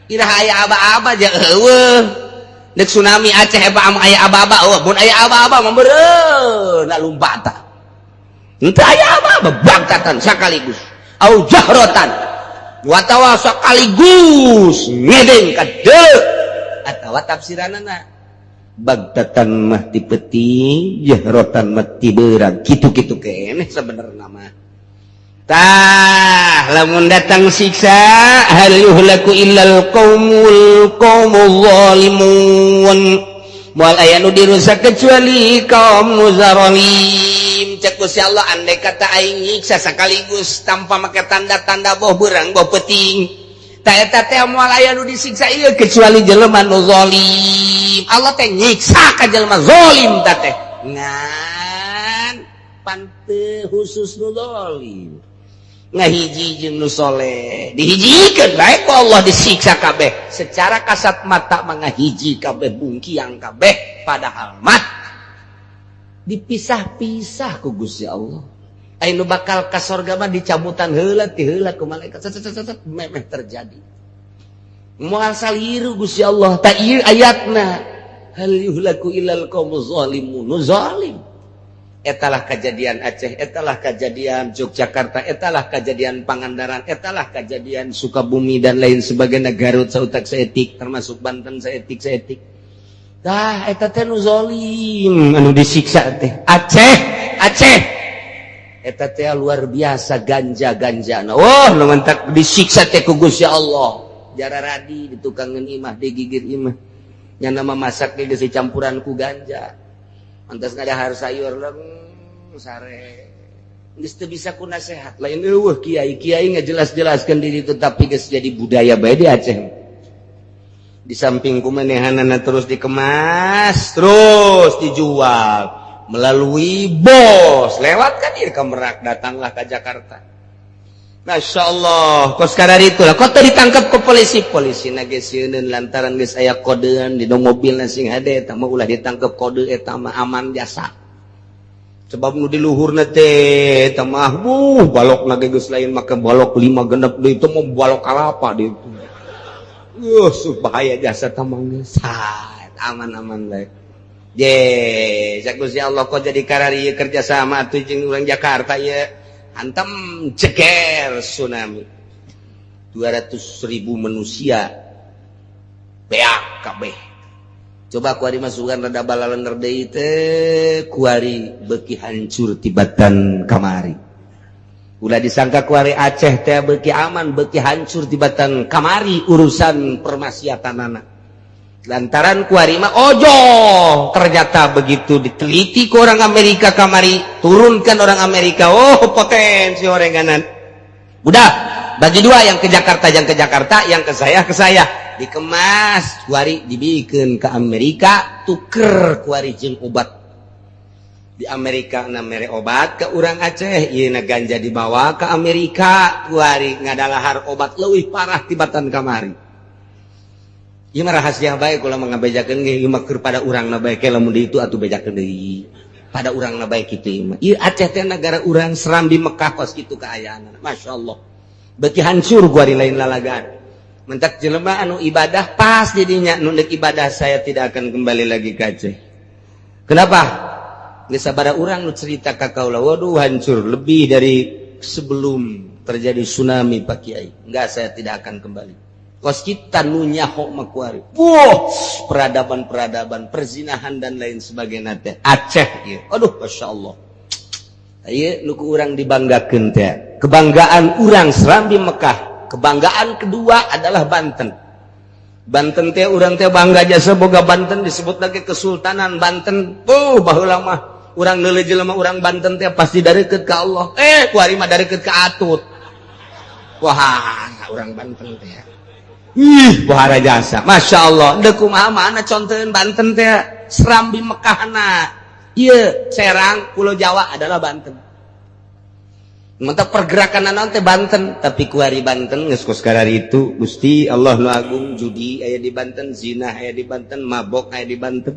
Iraha aya aba-aba? Ja eueuh. Nek tsunami Aceh eta aya aba-aba eueuh? Mun aya aba-aba mah beureun na lumpata. Henteu aya aba-aba, bagtatan sekaligus, au jahrotan watawa sekaligus ngedeng ka deuleu, atawa tafsiranana bagtatan mah ti peuting, jahrotan mah ti beurang, kitu-kitu keneh sebenarnya mah. Tah, lamun datang siksa, hal yuhlaku illal qaumul qaumul zalimun, moal aya nu dirusak kecuali kaum nu zalim. Cek Gusti Allah, andai kata aing nyiksa sekaligus tanpa make tanda-tanda, boh beurang boh peuting, tah eta teh moal aya nu disiksa ieu kecuali jelema nu zalim. Allah teh nyiksa ka jelema zalim ta teh ngan pante khusus nu zalim, ngahiji jeung nu soleh dihijikeun bae ku Allah, disiksa kabeh. Secara kasat mata mangahiji kabeh, bungkiang kabeh, padahal mah dipisah-pisah ku Gusti Allah. Aya nu bakal ka sorga mah dicabutan heula ti heula ku malaikat, set, set, set, memeh terjadi moal saliru Gusti Allah. Tak ieu ayatna, hal yuhlaku illal qaumuz zalimun, nu zalim. Etalah kejadian Aceh, etalah kejadian Yogyakarta, etalah kejadian Pangandaran, etalah kejadian Sukabumi dan lain sebagainya, Garut sautak saeutik, termasuk Banten saeutik saeutik. Tah eta teh nu zalim anu disiksa teh. Aceh, Aceh eta teh luar biasa ganja-ganja. Nah, oh, nu mantak disiksa teh ku Gusti Allah. Jararadi di tukangeun imah, digigir imah. Nya nama masak ge geus campuran ku ganja. Antas ngadahar sayur leng sare. Geus teu bisa ku nasehat. Lain eueuh kiai, kiai ngajelas-jelaskeun diri itu, tapi geus jadi budaya bae di Aceh. Di samping kumanehanana terus dikemas, terus dijual melalui bos lewat kan ke Merak, datanglah ke Jakarta. Masya Allah, kos kadar itulah kok ditangkap ke polisi, polisi nage sieun lantaran geus aya kodean di mobil sing hade eta mah ulah ditangkap, kode eta mah aman jasa. Sebab nu di luhurna teh eta mah buh balok nage geus lain make balok lima genep deui, itu mah balok kalapa di itu. Bahaya jasa tamang geus aman-aman bae. Je, cek Gusti Allah, kok jadi karari kerja sama atuh jeung urang Jakarta ye, hantam ceker tsunami, 200 ribu manusia beak kabeh. Coba kuari masukan rada balalenger deui teh, kuari beuki hancur tibatan kamari. Ulah disangka kuari Aceh teh beuki aman, beuki hancur tibatan kamari urusan permaksiatanana. Lantaran kuari mah ojo, ternyata begitu diteliti ke orang Amerika kamari, turunkan orang Amerika, oh, potensi orenganan. Udah bagi dua, yang ke Jakarta, yang ke Jakarta, yang ke saya, ke saya. Dikemas kuari, dibikin ke Amerika, tuker kuari jeung obat. Di Amerika na mere obat ke urang Aceh, ieu na ganja dibawa ke Amerika, kuari ngadalahar obat leuwih parah tibatan kamari. Ieu mah rahasia bae, kula mah ngabejakeun ge, ieu mah keur pada urang na bae. Ke lamun di itu atuh bejakeun deui pada urang na bae kitu. Ieu mah, ieu Aceh teh negara urang, Serambi Mekah, kos kitu kaayaan. Masya Allah, beuki hancur kuari, lain lalagan. Mentak jelema anu ibadah pas didinya, nu ibadah, saya tidak akan kembali lagi ke Aceh. Kenapa? Geus sabaraha urang nu cerita ka kaula, "Waduh, hancur lebih dari sebelum terjadi tsunami, Pak Kiai." Enggak, saya tidak akan kembali. Kos kita nu nyaho mah kuari. Wah, peradaban-peradaban, perzinahan dan lain sebagainya teh. Aceh ieu. Aduh, Masya Allah. Ieu nu ku urang dibanggakeun teh. Kebanggaan urang Serambi Mekah. Kebanggaan kedua adalah Banten. Banten teh urang teh bangga jasa boga Banten, disebut lagi Kesultanan Banten. Baheula mah urang neuleuh jelema urang Banten teh pasti dareukeut ka Allah. Eh, kuari mah dareukeut ka Atut. Wah, urang Banten teh. Ih, pohara jasa. Masya Allah. Deuk kumaha mana contohin Banten teh Serambi Mekahna. Ieu Serang, Pulau Jawa adalah Banten. Mantap, pergerakan naon teh Banten, tapi kuari Banten geus kos itu. Gusti Allah nu agung, judi aya di Banten, zina aya di Banten, mabok aya di Banten.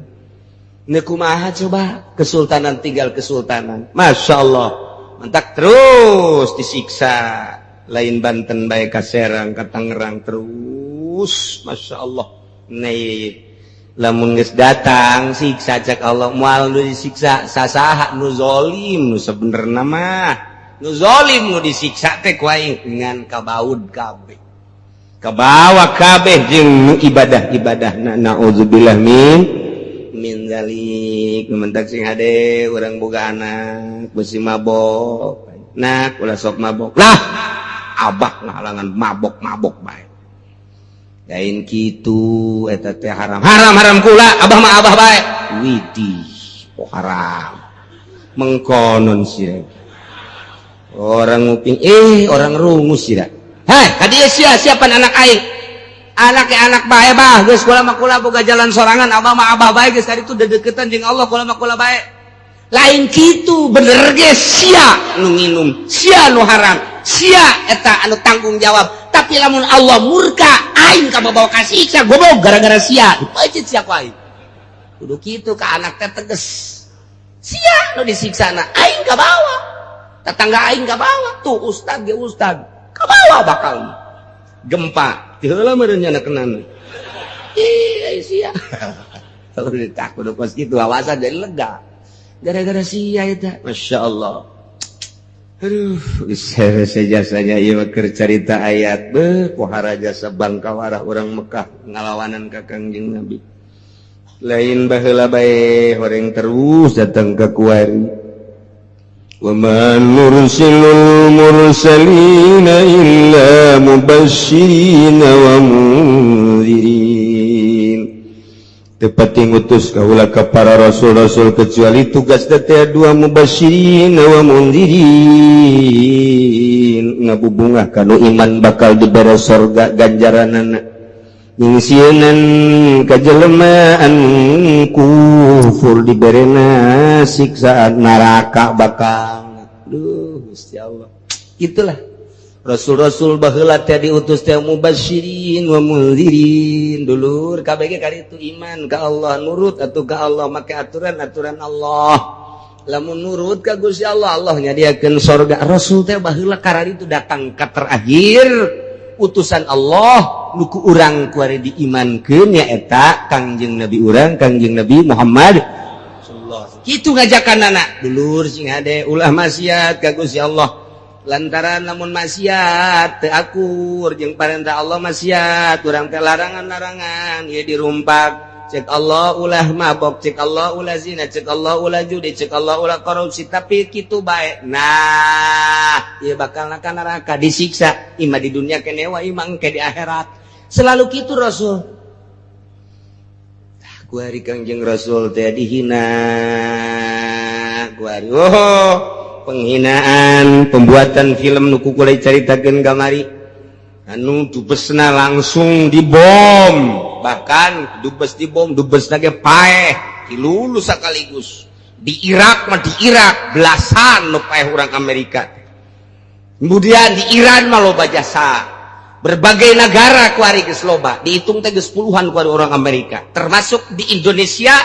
Ini kumaha coba? Kesultanan tinggal kesultanan. Masya Allah. Mantak terus disiksa. Lain Banten bae, ka Serang, ka Tangerang terus. Masya Allah. Nih, lamun geus datang siksa cek Allah, moal nu disiksa sasaha? Nu zolim. Nu sebenerna mah nu zolim nu disiksa teh ku aing, ngan kabaud kabeh, kabawa kabeh jeung nu ibadah-ibadah. Naudzubillah min dzalik. Mentak sing hade, urang boga anak besi mabok, "Nak, ulah sok mabok lah." "Abah ngahalangan mabok-mabok bae." "Lain kitu, eta teh haram." "Haram haram kula, abah mah abah bae." Widih, oh, haram mengkonon sih orang nguping, eh, orang rungus sih. Hei, kadieu sia, siapa anak aing? Anak ke anak bae, bah. Geus, kula mah kula boga jalan sorangan, abah mah abah bae, geus itu dedeketan jeung Allah, kula mah kula bae. Lain kitu, bener ge sia nu nginum, sia nu haram, sia eta anu tanggung jawab. Tapi lamun Allah murka, aing kabawa kasiksa, goblok, gara-gara sia dipeuncit sia ku aing. Kudu kitu ka anak teh, teges. Sia nu disiksa na, aing kabawa, tetangga aing kabawa, tuh ustad ge ustad kabawa. Bakal gempa ti heula meureun nya kenana. Ih, sia kalau ditakut kos kitu, awasan jadi lega gara-gara sia eta. Masya Allah. Aduh, jasanya ieu keur carita ayat be pohara jasa bangkawarah urang Mekah ngalawanan ka Kangjeng Nabi. Lain baheula bae, horeng terus datang ke kuari. Wa ma nursilul mursalina illa mubasyirina wa munzirin. Teu pati ngutus kaula ka para rasul-rasul kecuali tugas teh dua, mubasyirin wa munzirin, ngabubungah kanu iman bakal dibere sorga ganjaranana, nyingsieunan ka jelema anu kufur diberena siksaan neraka bakal. Duh, Gusti Allah, itulah rasul-rasul baheula teh diutus teh mubasyirin wa munzirin. Dulur KBG kali itu iman ka Allah, nurut atuh ka Allah, make aturan-aturan Allah. Lamun nurut ka Gusti Allah, Allah nyadiakeun sorga. Rasul teh baheula kararitu datang ka terakhir utusan Allah nu ku urang kuari diimankeun, nyaeta Kangjeng Nabi urang, Kangjeng Nabi Muhammad sallallahu. Kitu ngajakan anak, "Dulur, sing hade, ulah maksiat ka Gusti Allah, lantaran lamun maksiat teu akur jeung parentah Allah, maksiat urang teh larangan-larangan ieu dirumpak. Cek Allah ulah mabok, cek Allah ulah zina, cek Allah ulah judi, cek Allah ulah korupsi, tapi kitu bae. Nah, ieu bakal ka neraka, disiksa ima di dunia kene wa ima engke di akhirat." Selalu kitu Rasul. Kuari Kangjeng Rasul teh dihina kuari. Oh, penghinaan, pembuatan film nu ku kula caritakeun kamari, anu dubesna langsung dibom. Bahkan dubes dibom, dubesna ge paeh, dilulus sekaligus. Di Irak mah, di Irak belasan nu paeh orang Amerika. Kemudian di Iran mah loba jasa, berbagai negara kuari geus loba, dihitung teh geus puluhan kuari orang Amerika, termasuk di Indonesia.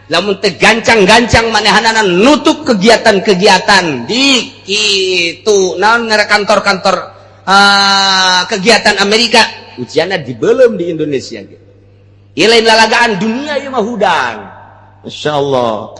Lamun teh gancang-gancang manehanana nutup kegiatan-kegiatan di kitu naon ngara kantor-kantor kegiatan Amerika, ujianna dibelum di Indonesia ge. Ieu lain lalagaan, dunia ieu mah hudang. Masya Allah,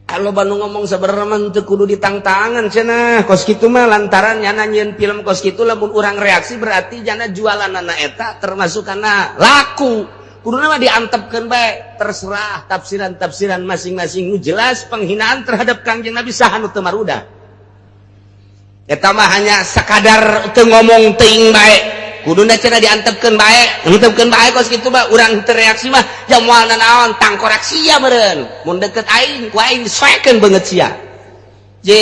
kalau Bandung ngomong sebenarnya mah teu kudu ditangtangan cenah kos kitu mah, lantaran nyana nyieun film kos kitu, lamun urang reaksi berarti jana jualanana eta termasuk kana laku. Kuduna mah diantepkeun bae, terserah tafsiran-tafsiran masing-masing. Nu jelas penghinaan terhadap Kangjeng Nabi, saha nu teu maruda? Eta mah hanya sekadar teu ngomong teuing bae. Kuduna cenah diantepkeun bae, antepkeun bae kos kitu mah. Urang teu reaksi mah ja moal nanaon, tangkorak sia meureun. Mun deket aing, ku aing disoekeun beungeut sia. Je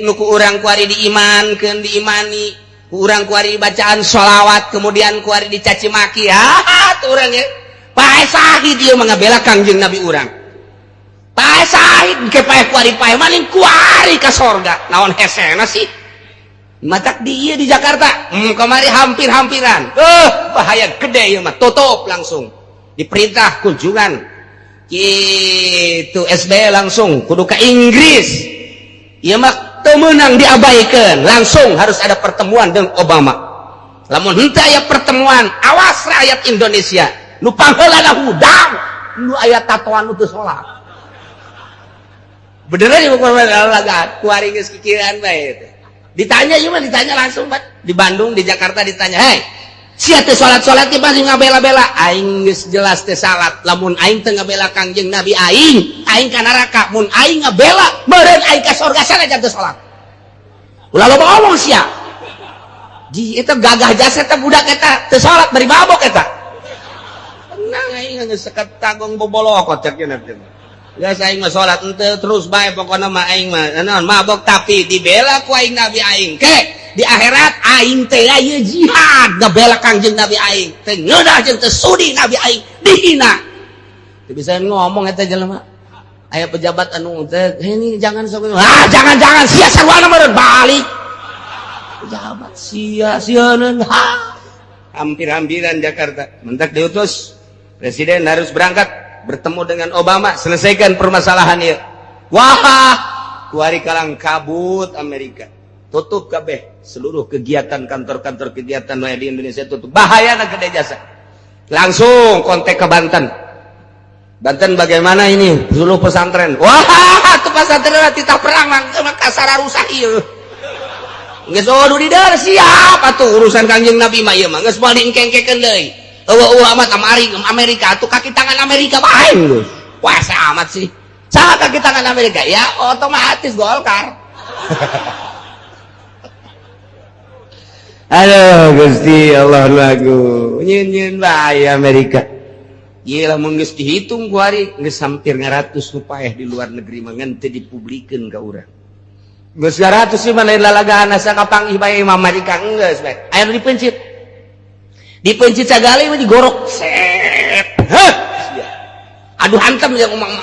nu ku urang kuari diimankeun, diimani ku urang kuari, bacaan sholawat, kemudian kuari dicaci maki. Ah, tuh urang ya paeh sahid, ieu mah ngabela Kangjeng Nabi urang. Paeh sahid ke paeh kuari, paeh maling kuari ka sorga, naon hesena sih? Matak di ieu di Jakarta kemari hampir-hampiran, bahaya gede ieu mah. Tutup langsung, diperintah kunjungan gitu SBY langsung kudu ke Inggris. Ieu mah teu meunang diabaikan, langsung harus ada pertemuan dengan Obama. Lamun henteu aya pertemuan, awas rakyat Indonesia, nu pangheulana hudang, nu aya tatoan, nu teu salat. Beneran ieu mah, kuari geus kikiran bae teh. Ditanya ieu mah, ditanya langsung, Pak. Di Bandung, di Jakarta ditanya, "Hei, sia teh salat-salat teh pasti ngabela-bela." Aing geus jelas teh salat. Lamun aing teu ngabela Kangjeng Nabi aing, aing ka neraka. Mun aing ngabela, meureun aing ka surga sanajan teu salat. Ulah loba ngomong sia. Ji eta gagah jasa eta budak eta teu salat bari mabok eta. Tenang, aing geus sekat tagong bobolokot cek cenah. Geus, aing mah salat henteu terus bae, pokona mah aing mah naon mabok tapi dibela ku aing Nabi aing. Ke di akhirat aing teh ieu jihad ngabela Kangjeng Nabi aing. Teu ngeunah jeung teu sudi Nabi aing dihina. Teu bisa ngomong eta jelema. Aya pejabat anu teh ini jangan sok, ah, jangan jangan sia sarwana meureun balik. Pejabat sia sieun ha. Hampir-hampiran Jakarta. Mentak diutus presiden harus berangkat bertemu dengan Obama, selesaikan permasalahan ya. Wah, kuari kalang kabut Amerika, tutup kabeh seluruh kegiatan, kantor-kantor kegiatan di Indonesia tutup. Bahaya na gede jasa. Langsung kontak ke Banten. Banten, bagaimana ini seluruh pesantren? Wah, tuh pesantren titah perang mah kasara rusak ieu. Geus oh di siap atuh, urusan Kangjeng Nabi mah ieu mah geus moal diengkengkekeun deui. Eueuh amat Amerika tuh, kaki tangan Amerika bae geus. Wah, amat sih. Saha kaki tangan Amerika? Ya otomatis Golkar. Aduh, Gusti Allah lagu. Nyin-nyin bae Amerika. Ieu lamun geus dihitung ku hari geus hampir 100 nu paeh di luar negeri mah, ngan teu dipublikeun ka urang. Geus 100 sih mah, lain lalagaan, asa kapanggih bae Imam Amerika geus bae. Aya nu dipencit. Dipencit sagali mah digorok set. Heh, aduh, hantem jeung umang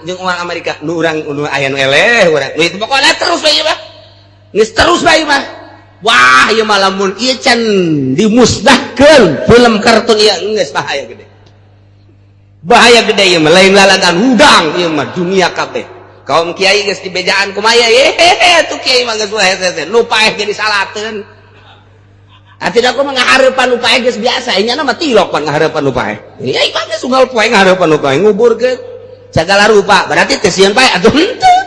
jeung urang Amerika, nu urang nu aya nu eleh urang nu itu. Pokoknya terus bae mah, geus terus bae mah. Wah, ieu mah lamun ieu can dimusnahkeun film kartun ieu, geus bahaya gede, bahaya gede ieu mah, lain lalagan, hudang ieu mah dunia kabeh. Kaum kiai geus dibejaan kumaha ye tuh, kiai mah geus hese nu paeh jadi salateun. Ah, tidak, aku menghareupan nu paeh geus biasa, nya mah tilok pan ngahareupan nu paeh. Ya imah geus unggal poe ngahareupan nu paeh, nguburkeun sagala rupa, berarti teh sieun paeh atuh henteu.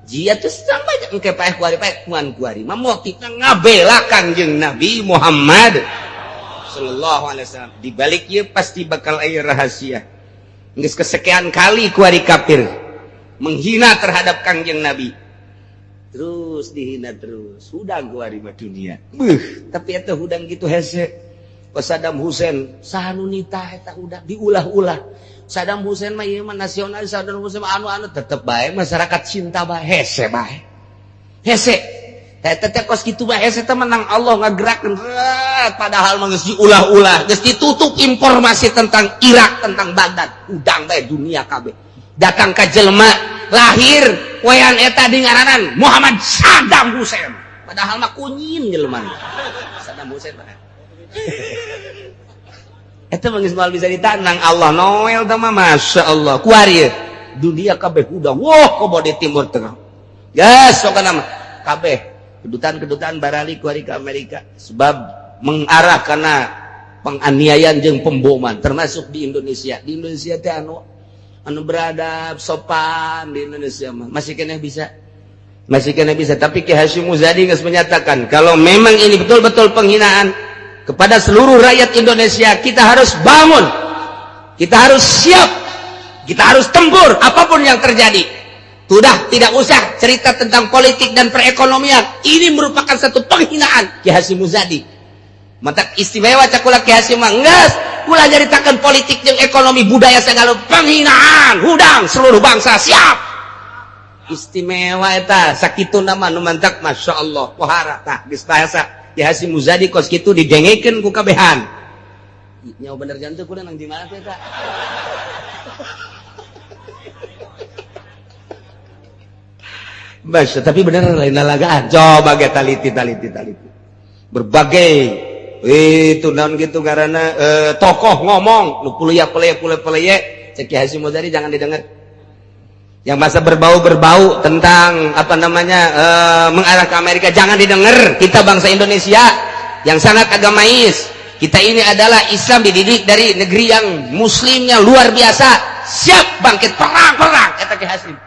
Jia teh sampai engke paeh kuari, paeh kuan kuari mah motifna ngabela Kangjeng Nabi Muhammad sallallahu alaihi wasallam. Di balik ieu pasti bakal aya rahasia. Geus kesekian kali kuari kafir menghina terhadap Kangjeng Nabi, terus dihina terus, hudang kuari mah dunia. Beuh, tapi eta hudang gitu hese. Saddam Hussein saha nu nitah eta udah diulah-ulah. Saddam Hussein mah ieu mah nasionalis, Saddam Hussein mah anu-anu tetep bae masyarakat cinta bae hese bae. Hese. Eta teh kos kitu bae hese teh menang Allah ngagerakkeun padahal mah geus diulah-ulah, geus ditutup informasi tentang Irak, tentang Baghdad, udang bae dunia kabeh. Datang ka jelema lahir wean eta di ngaranan Muhammad Saddam Hussein. Padahal mah kunyin jelema. Saddam Hussein mah. Eta mah geus moal bisa ditanang Allah Noel teh mah Masya Allah. Kuari dunia kabeh udah wah komo di Timur Tengah. Gas pokona mah kabeh kedutaan-kedutaan barali kuari ke Amerika sebab mengarah karena penganiayaan jeung pemboman termasuk di Indonesia. Di Indonesia teh anu anu beradab sopan di Indonesia mah masih keneh bisa. Masih keneh bisa, tapi Ki Hasyim Muzadi geus menyatakan kalau memang ini betul-betul penghinaan kepada seluruh rakyat Indonesia, kita harus bangun, kita harus siap, kita harus tempur apapun yang terjadi. Sudah tidak usah cerita tentang politik dan perekonomian, ini merupakan satu penghinaan. Ki Hasyim Muzadi matak istimewa cakula Ki Hasyim mah geus ulah nyaritakeun politik jeung ekonomi budaya segala penghinaan, hudang seluruh bangsa siap. Istimewa eta sakitu nama nu mantak Masya Allah pohara tah geus bahasa Ki Hasyim Muzadi kos kitu didengekeun ku kabehan. Nyawa bener jantung kudu nang di mana teh eta? Basya, tapi bener lain lalagaan. Coba ge taliti taliti taliti. Berbagai itu naon gitu karena tokoh ngomong nu kuliah peleye kuliah peleye cek Ki Hasyim Muzadi jangan didengar. Yang masa berbau-berbau tentang apa namanya mengarah ke Amerika jangan didengar. Kita bangsa Indonesia yang sangat agamais, kita ini adalah Islam dididik dari negeri yang muslimnya luar biasa, siap bangkit perang-perang eta Ki Hasyim.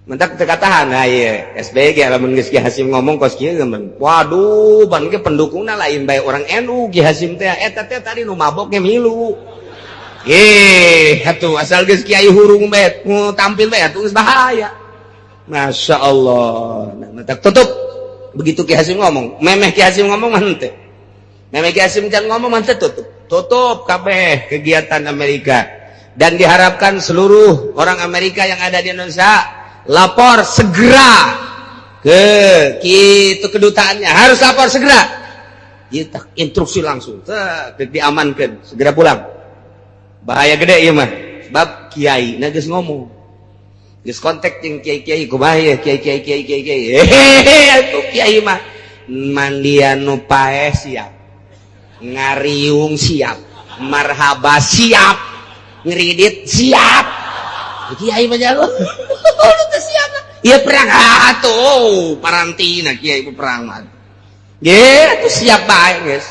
Mentak teu katahan, nah ieu SBY ge lamun geus Ki Hasyim ngomong kos kieu waduh ban ge pendukungna lain bae orang NU Ki Hasyim teh eta teh tadi nu mabok ge milu. Atuh asal geus kiai hurung bae tampil bae atuh geus bahaya. Masya Allah. Nah, tutup. Begitu Ki Hasyim ngomong, memeh Ki Hasyim ngomong mah henteu. Memeh Ki Hasyim can ngomong mah henteu tutup. Tutup kabeh kegiatan Amerika. Dan diharapkan seluruh orang Amerika yang ada di Indonesia lapor segera ke kitu kedutaannya, harus lapor segera. Kita instruksi langsung, diamankan, segera pulang. Bahaya gede ieu mah sebab kiai na geus ngomong geus kontak jeung kiai-kiai kumaha ye kiai-kiai kiai-kiai kiai hehehe atuh kiai mah mandian nu paeh siap, ngariung siap, marhaba siap, ngeridit siap, kiai mah jago teu siap ieu perang atuh parantina kiai perang mah ge atuh siap bae geus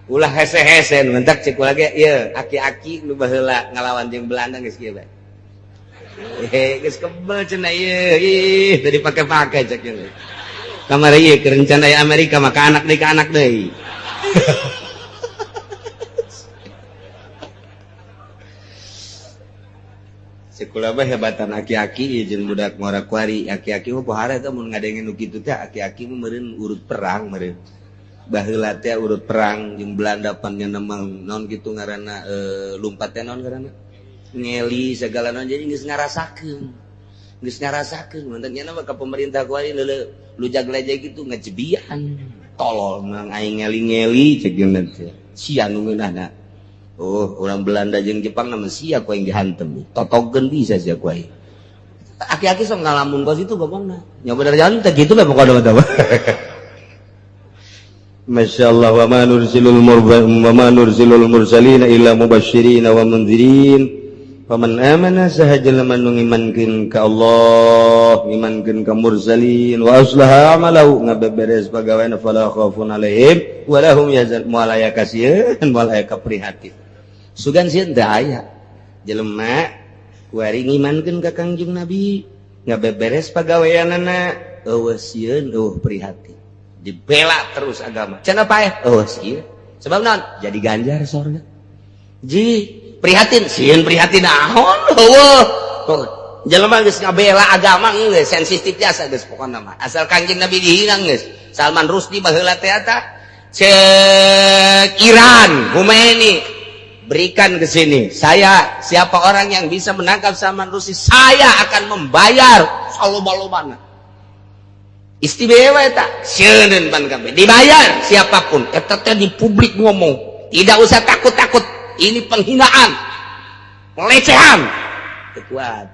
ulah hese-hese mentak cek lagi ieu aki-aki nu baheula ngalawan jeung Belanda geus kieu bae. Geus kebel cenah ieu ih teu dipake-pake cek ieu. Kamari ieu keur rencana Amerika maka anak deui ka anak deui. Cek kula mah hebatan aki-aki jeung budak ngora kuari aki-aki mah pohara eta mun ngadenge nu kitu teh aki-aki mah meureun urut perang meureun. Baheula teh urut perang jeung Belanda pan nya nemang naon kitu ngaranna lumpat teh naon ngaranna ngeli segala naon jadi geus ngarasakeun mantan nya mah ka pemerintah kuari leuleuh lujag lejeg kitu ngajebian tolol mang aing ngeli-ngeli ceuk jeung teh sia nu ngeunahna oh orang Belanda jeung Jepang na mah sia ku aing dihantem totogeun bisa sia ku aing aki-aki sok ngalamun kos itu gomongna nya bener jalan teh kitu bae pokona mah. Masya Allah wa ma nursilul mursalina illa mubasysyirin wa mundzirin faman amana sahajal man ngimankeun ka Allah ngimankeun ka mursalin wa aslaha amalahu ngabeberes pagaweana fala khaufun alaihim wa lahum yahzanun moal aya kasieun moal aya kaprihatin sugan sieun teu aya jelema kuari ngimankeun ka Kangjeng Nabi ngabeberes pagaweanana eueuh sieun eueuh prihatin dibela terus agama cenah paeh eueuh sieun sebab naon jadi ganjar sorga ji prihatin sieun prihatin naon eueuh jelema geus ngabela agama geus sensitif jasa geus pokona mah asal Kangjeng Nabi dihina geus Salman Rushdie baheula teh eta cek Cek Iran, Khomeini, berikan ke sini. Saya, siapa orang yang bisa menangkap Salman Rushdie, saya akan membayar saloba-lobana. Istimewa eta, sieun pan kabeh. Dibayar siapapun. Eta teh di publik ngomong, tidak usah takut-takut. Ini penghinaan, pelecehan. Kuat.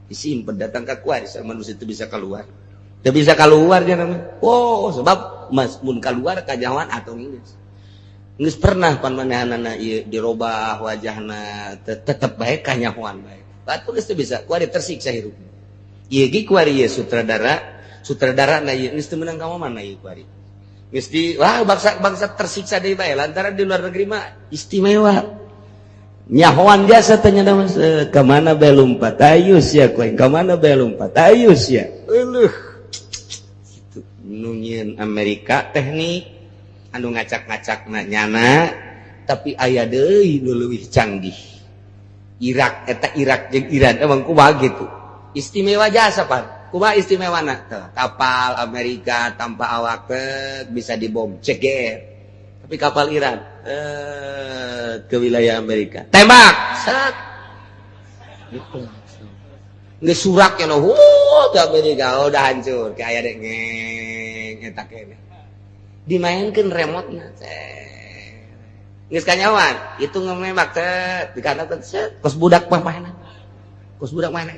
Disimpan datang ke kuat, Salman Rushdie itu bisa keluar. Tidak bisa keluar dia namanya. Oh, sebab mas mun keluar kajawan atau geus. Geus pernah pan manehanana ieu dirobah wajahna, tetep bae kanyahoan bae. Batu geus teu bisa, kuari tersiksa hirup. Ieu ge kuari ieu sutradara, sutradara na ieu geus teu meunang ka mana ieu kuari. Geus di wah bangsa bangsa tersiksa deui bae lantaran di luar negeri mah istimewa. Nyahoan jasa tanya nama ke mana bae lumpat, ayo sia kuing, ka mana bae lumpat, ayo sia. Euleuh. Nu nyieun Amerika teknik anu ngacak-ngacak nyana, tapi aya deui nu leuwih canggih. Irak eta, Irak jeung Iran emang kumaha gitu, istimewa jasa pan. Kumaha istimewana? Tuh, kapal Amerika tanpa awak teh bisa dibom ceger, tapi kapal Iran ke wilayah Amerika tembak set gitu. Nggak surak ya no, ke Amerika udah hancur kayak deh ngeng eta kene. Dimainkan remote-na. Geus kanyawan, itu ngemembak teh dikatakan set kos budak mah mainan. Kos budak mana?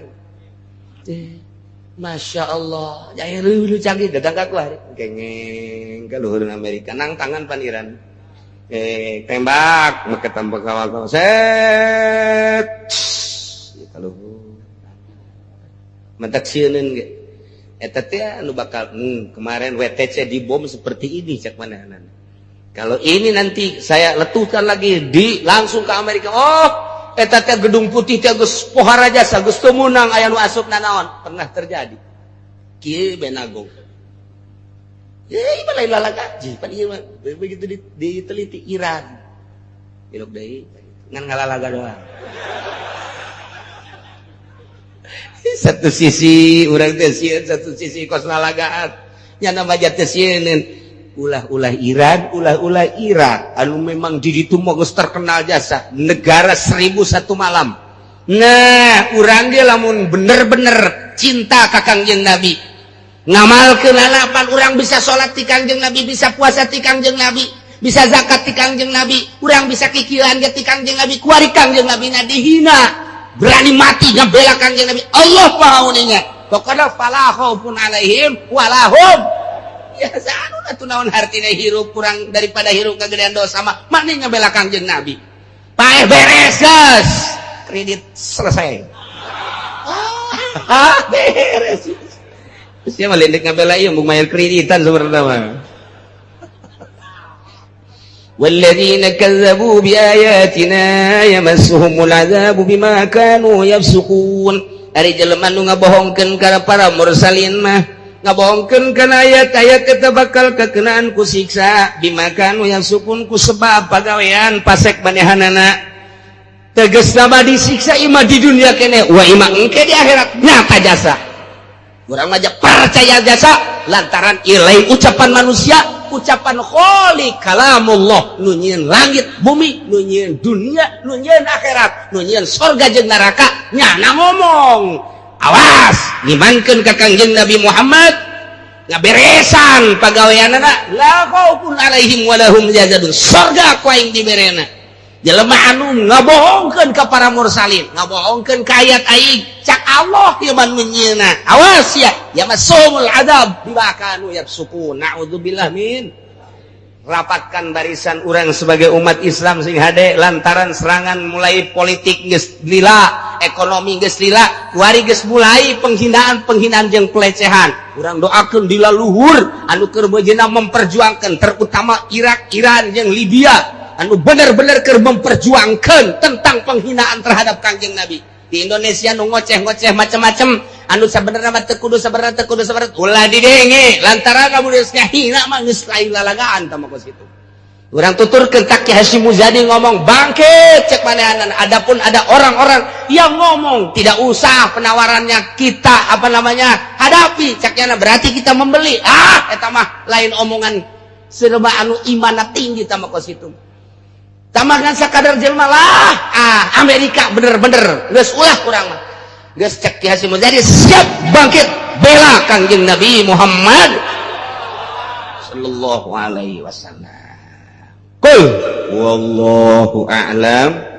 Masya Allah, jaya lu canggih datang ke aku hari. Gengeng ke luhur Amerika, nang tangan pan Iran. Tembak, make tambah kawal set. Kalau mentak sieun ge. Eta teh anu bakal kemarin WTC dibom seperti ini cek mana. Kalau ini nanti saya letuhkan lagi di langsung ke Amerika. Oh, eta teh Gedung Putih teh geus pohara jasa, geus teu meunang aya nu asup nanaon. Pernah terjadi. Kieu benagong. Ya, ieu mah lain lalagaji, pan ieu mah begitu diteliti Iran. Ilok deui ngan ngalalaga doang. Satu sisi urang teh sieun, satu sisi kos lalagaan. Nya nama teh sieun ulah-ulah Iran, ulah-ulah Irak anu memang di ditu mah geus terkenal jasa negara 1001 malam. Nah, urang ge lamun bener-bener cinta ka Kangjeng Nabi, ngamalkeun lalapan, urang bisa salat ti Kangjeng Nabi, bisa puasa ti Kangjeng Nabi, bisa zakat ti Kangjeng Nabi, urang bisa kikilan ge ti Kangjeng Nabi. Kuari Kangjeng Nabi na dihina, berani mati ngabela Kangjeng Nabi. Allah Maha uninga. Pokoknya fala khaufun alaihim walahum ya anu atuh. Naon hartina hirup kurang daripada hirup kagedean dosa mah, mending ngabela Kangjeng Nabi. Paeh beres, guys, kredit selesai. Ah, beres. Siapa lindek ngabela ieu mung mayar kreditan sebenarnya mah. والذين كذبوا بآياتنا يمسهم العذاب بما كانوا يفسقون. Ari jelema nu ngabohongkeun kana para mursalin mah, ngabohongkeun kana ayat-ayat, eta bakal kekenaan ku siksa. بما كانوا يفسقون, ku sebab pagawean pasek manehanana. Tegas nama disiksa ima di dunia kene wa ima engke di akhirat. Nyata jasa urang mah percaya jasa lantaran ieu lain ucapan manusia, ucapan Khalik, kalamullah nu nyieun langit bumi, nu nyieun dunia, nu nyieun akhirat, nu nyieun sorga jeung neraka. Nyana ngomong, awas ngimankeun ka Kangjeng Nabi Muhammad, ngaberesan pagaweanana, لا خوف عليهم ولا هم يحزنون, sorga ku aing diberena. Jelema anu ngabohongkeun ka para mursalin, ngabohongkeun ka ayat aing, cak Allah ieu mah nu nyieuna, awas ya, يمسهم العذاب بما كانوا يفسقون. Naudzubillah min. Rapatkan barisan urang sebagai umat Islam sing hade, lantaran serangan mulai politik geus lila, ekonomi geus lila, kuari geus mulai penghinaan-penghinaan jeung pelecehan. Urang doakeun di luhur anu keur bejeuna memperjuangkan, terutama Irak, Iran jeung Libya anu bener-bener keur memperjuangkan tentang penghinaan terhadap Kangjeng Nabi. Di Indonesia nu ngoceh-ngoceh macam-macam anu sabenerna mah teu kudu, sabenerna teu kudu, sabenerna ulah didenge, lantaran kamu geus ngahina mah geus lain lalagaan. Tah, kos kitu urang tuturkeun. Tak Ki Hasyim Muzadi ngomong, bangkit cek manehanan. Adapun ada orang-orang yang ngomong tidak usah penawarannya kita apa namanya hadapi, cek nyana berarti kita membeli. Ah, eta mah lain omongan. Serba anu imanna tinggi tama kos itu. Tamakan sakadar jelma lah. Ah, Amerika bener-bener geus ulah kurang mah. Geus cek Ki Hasyim Muzadi siap bangkit bela Kangjeng Nabi Muhammad sallallahu alaihi wasallam. Qul wallahu a'lam.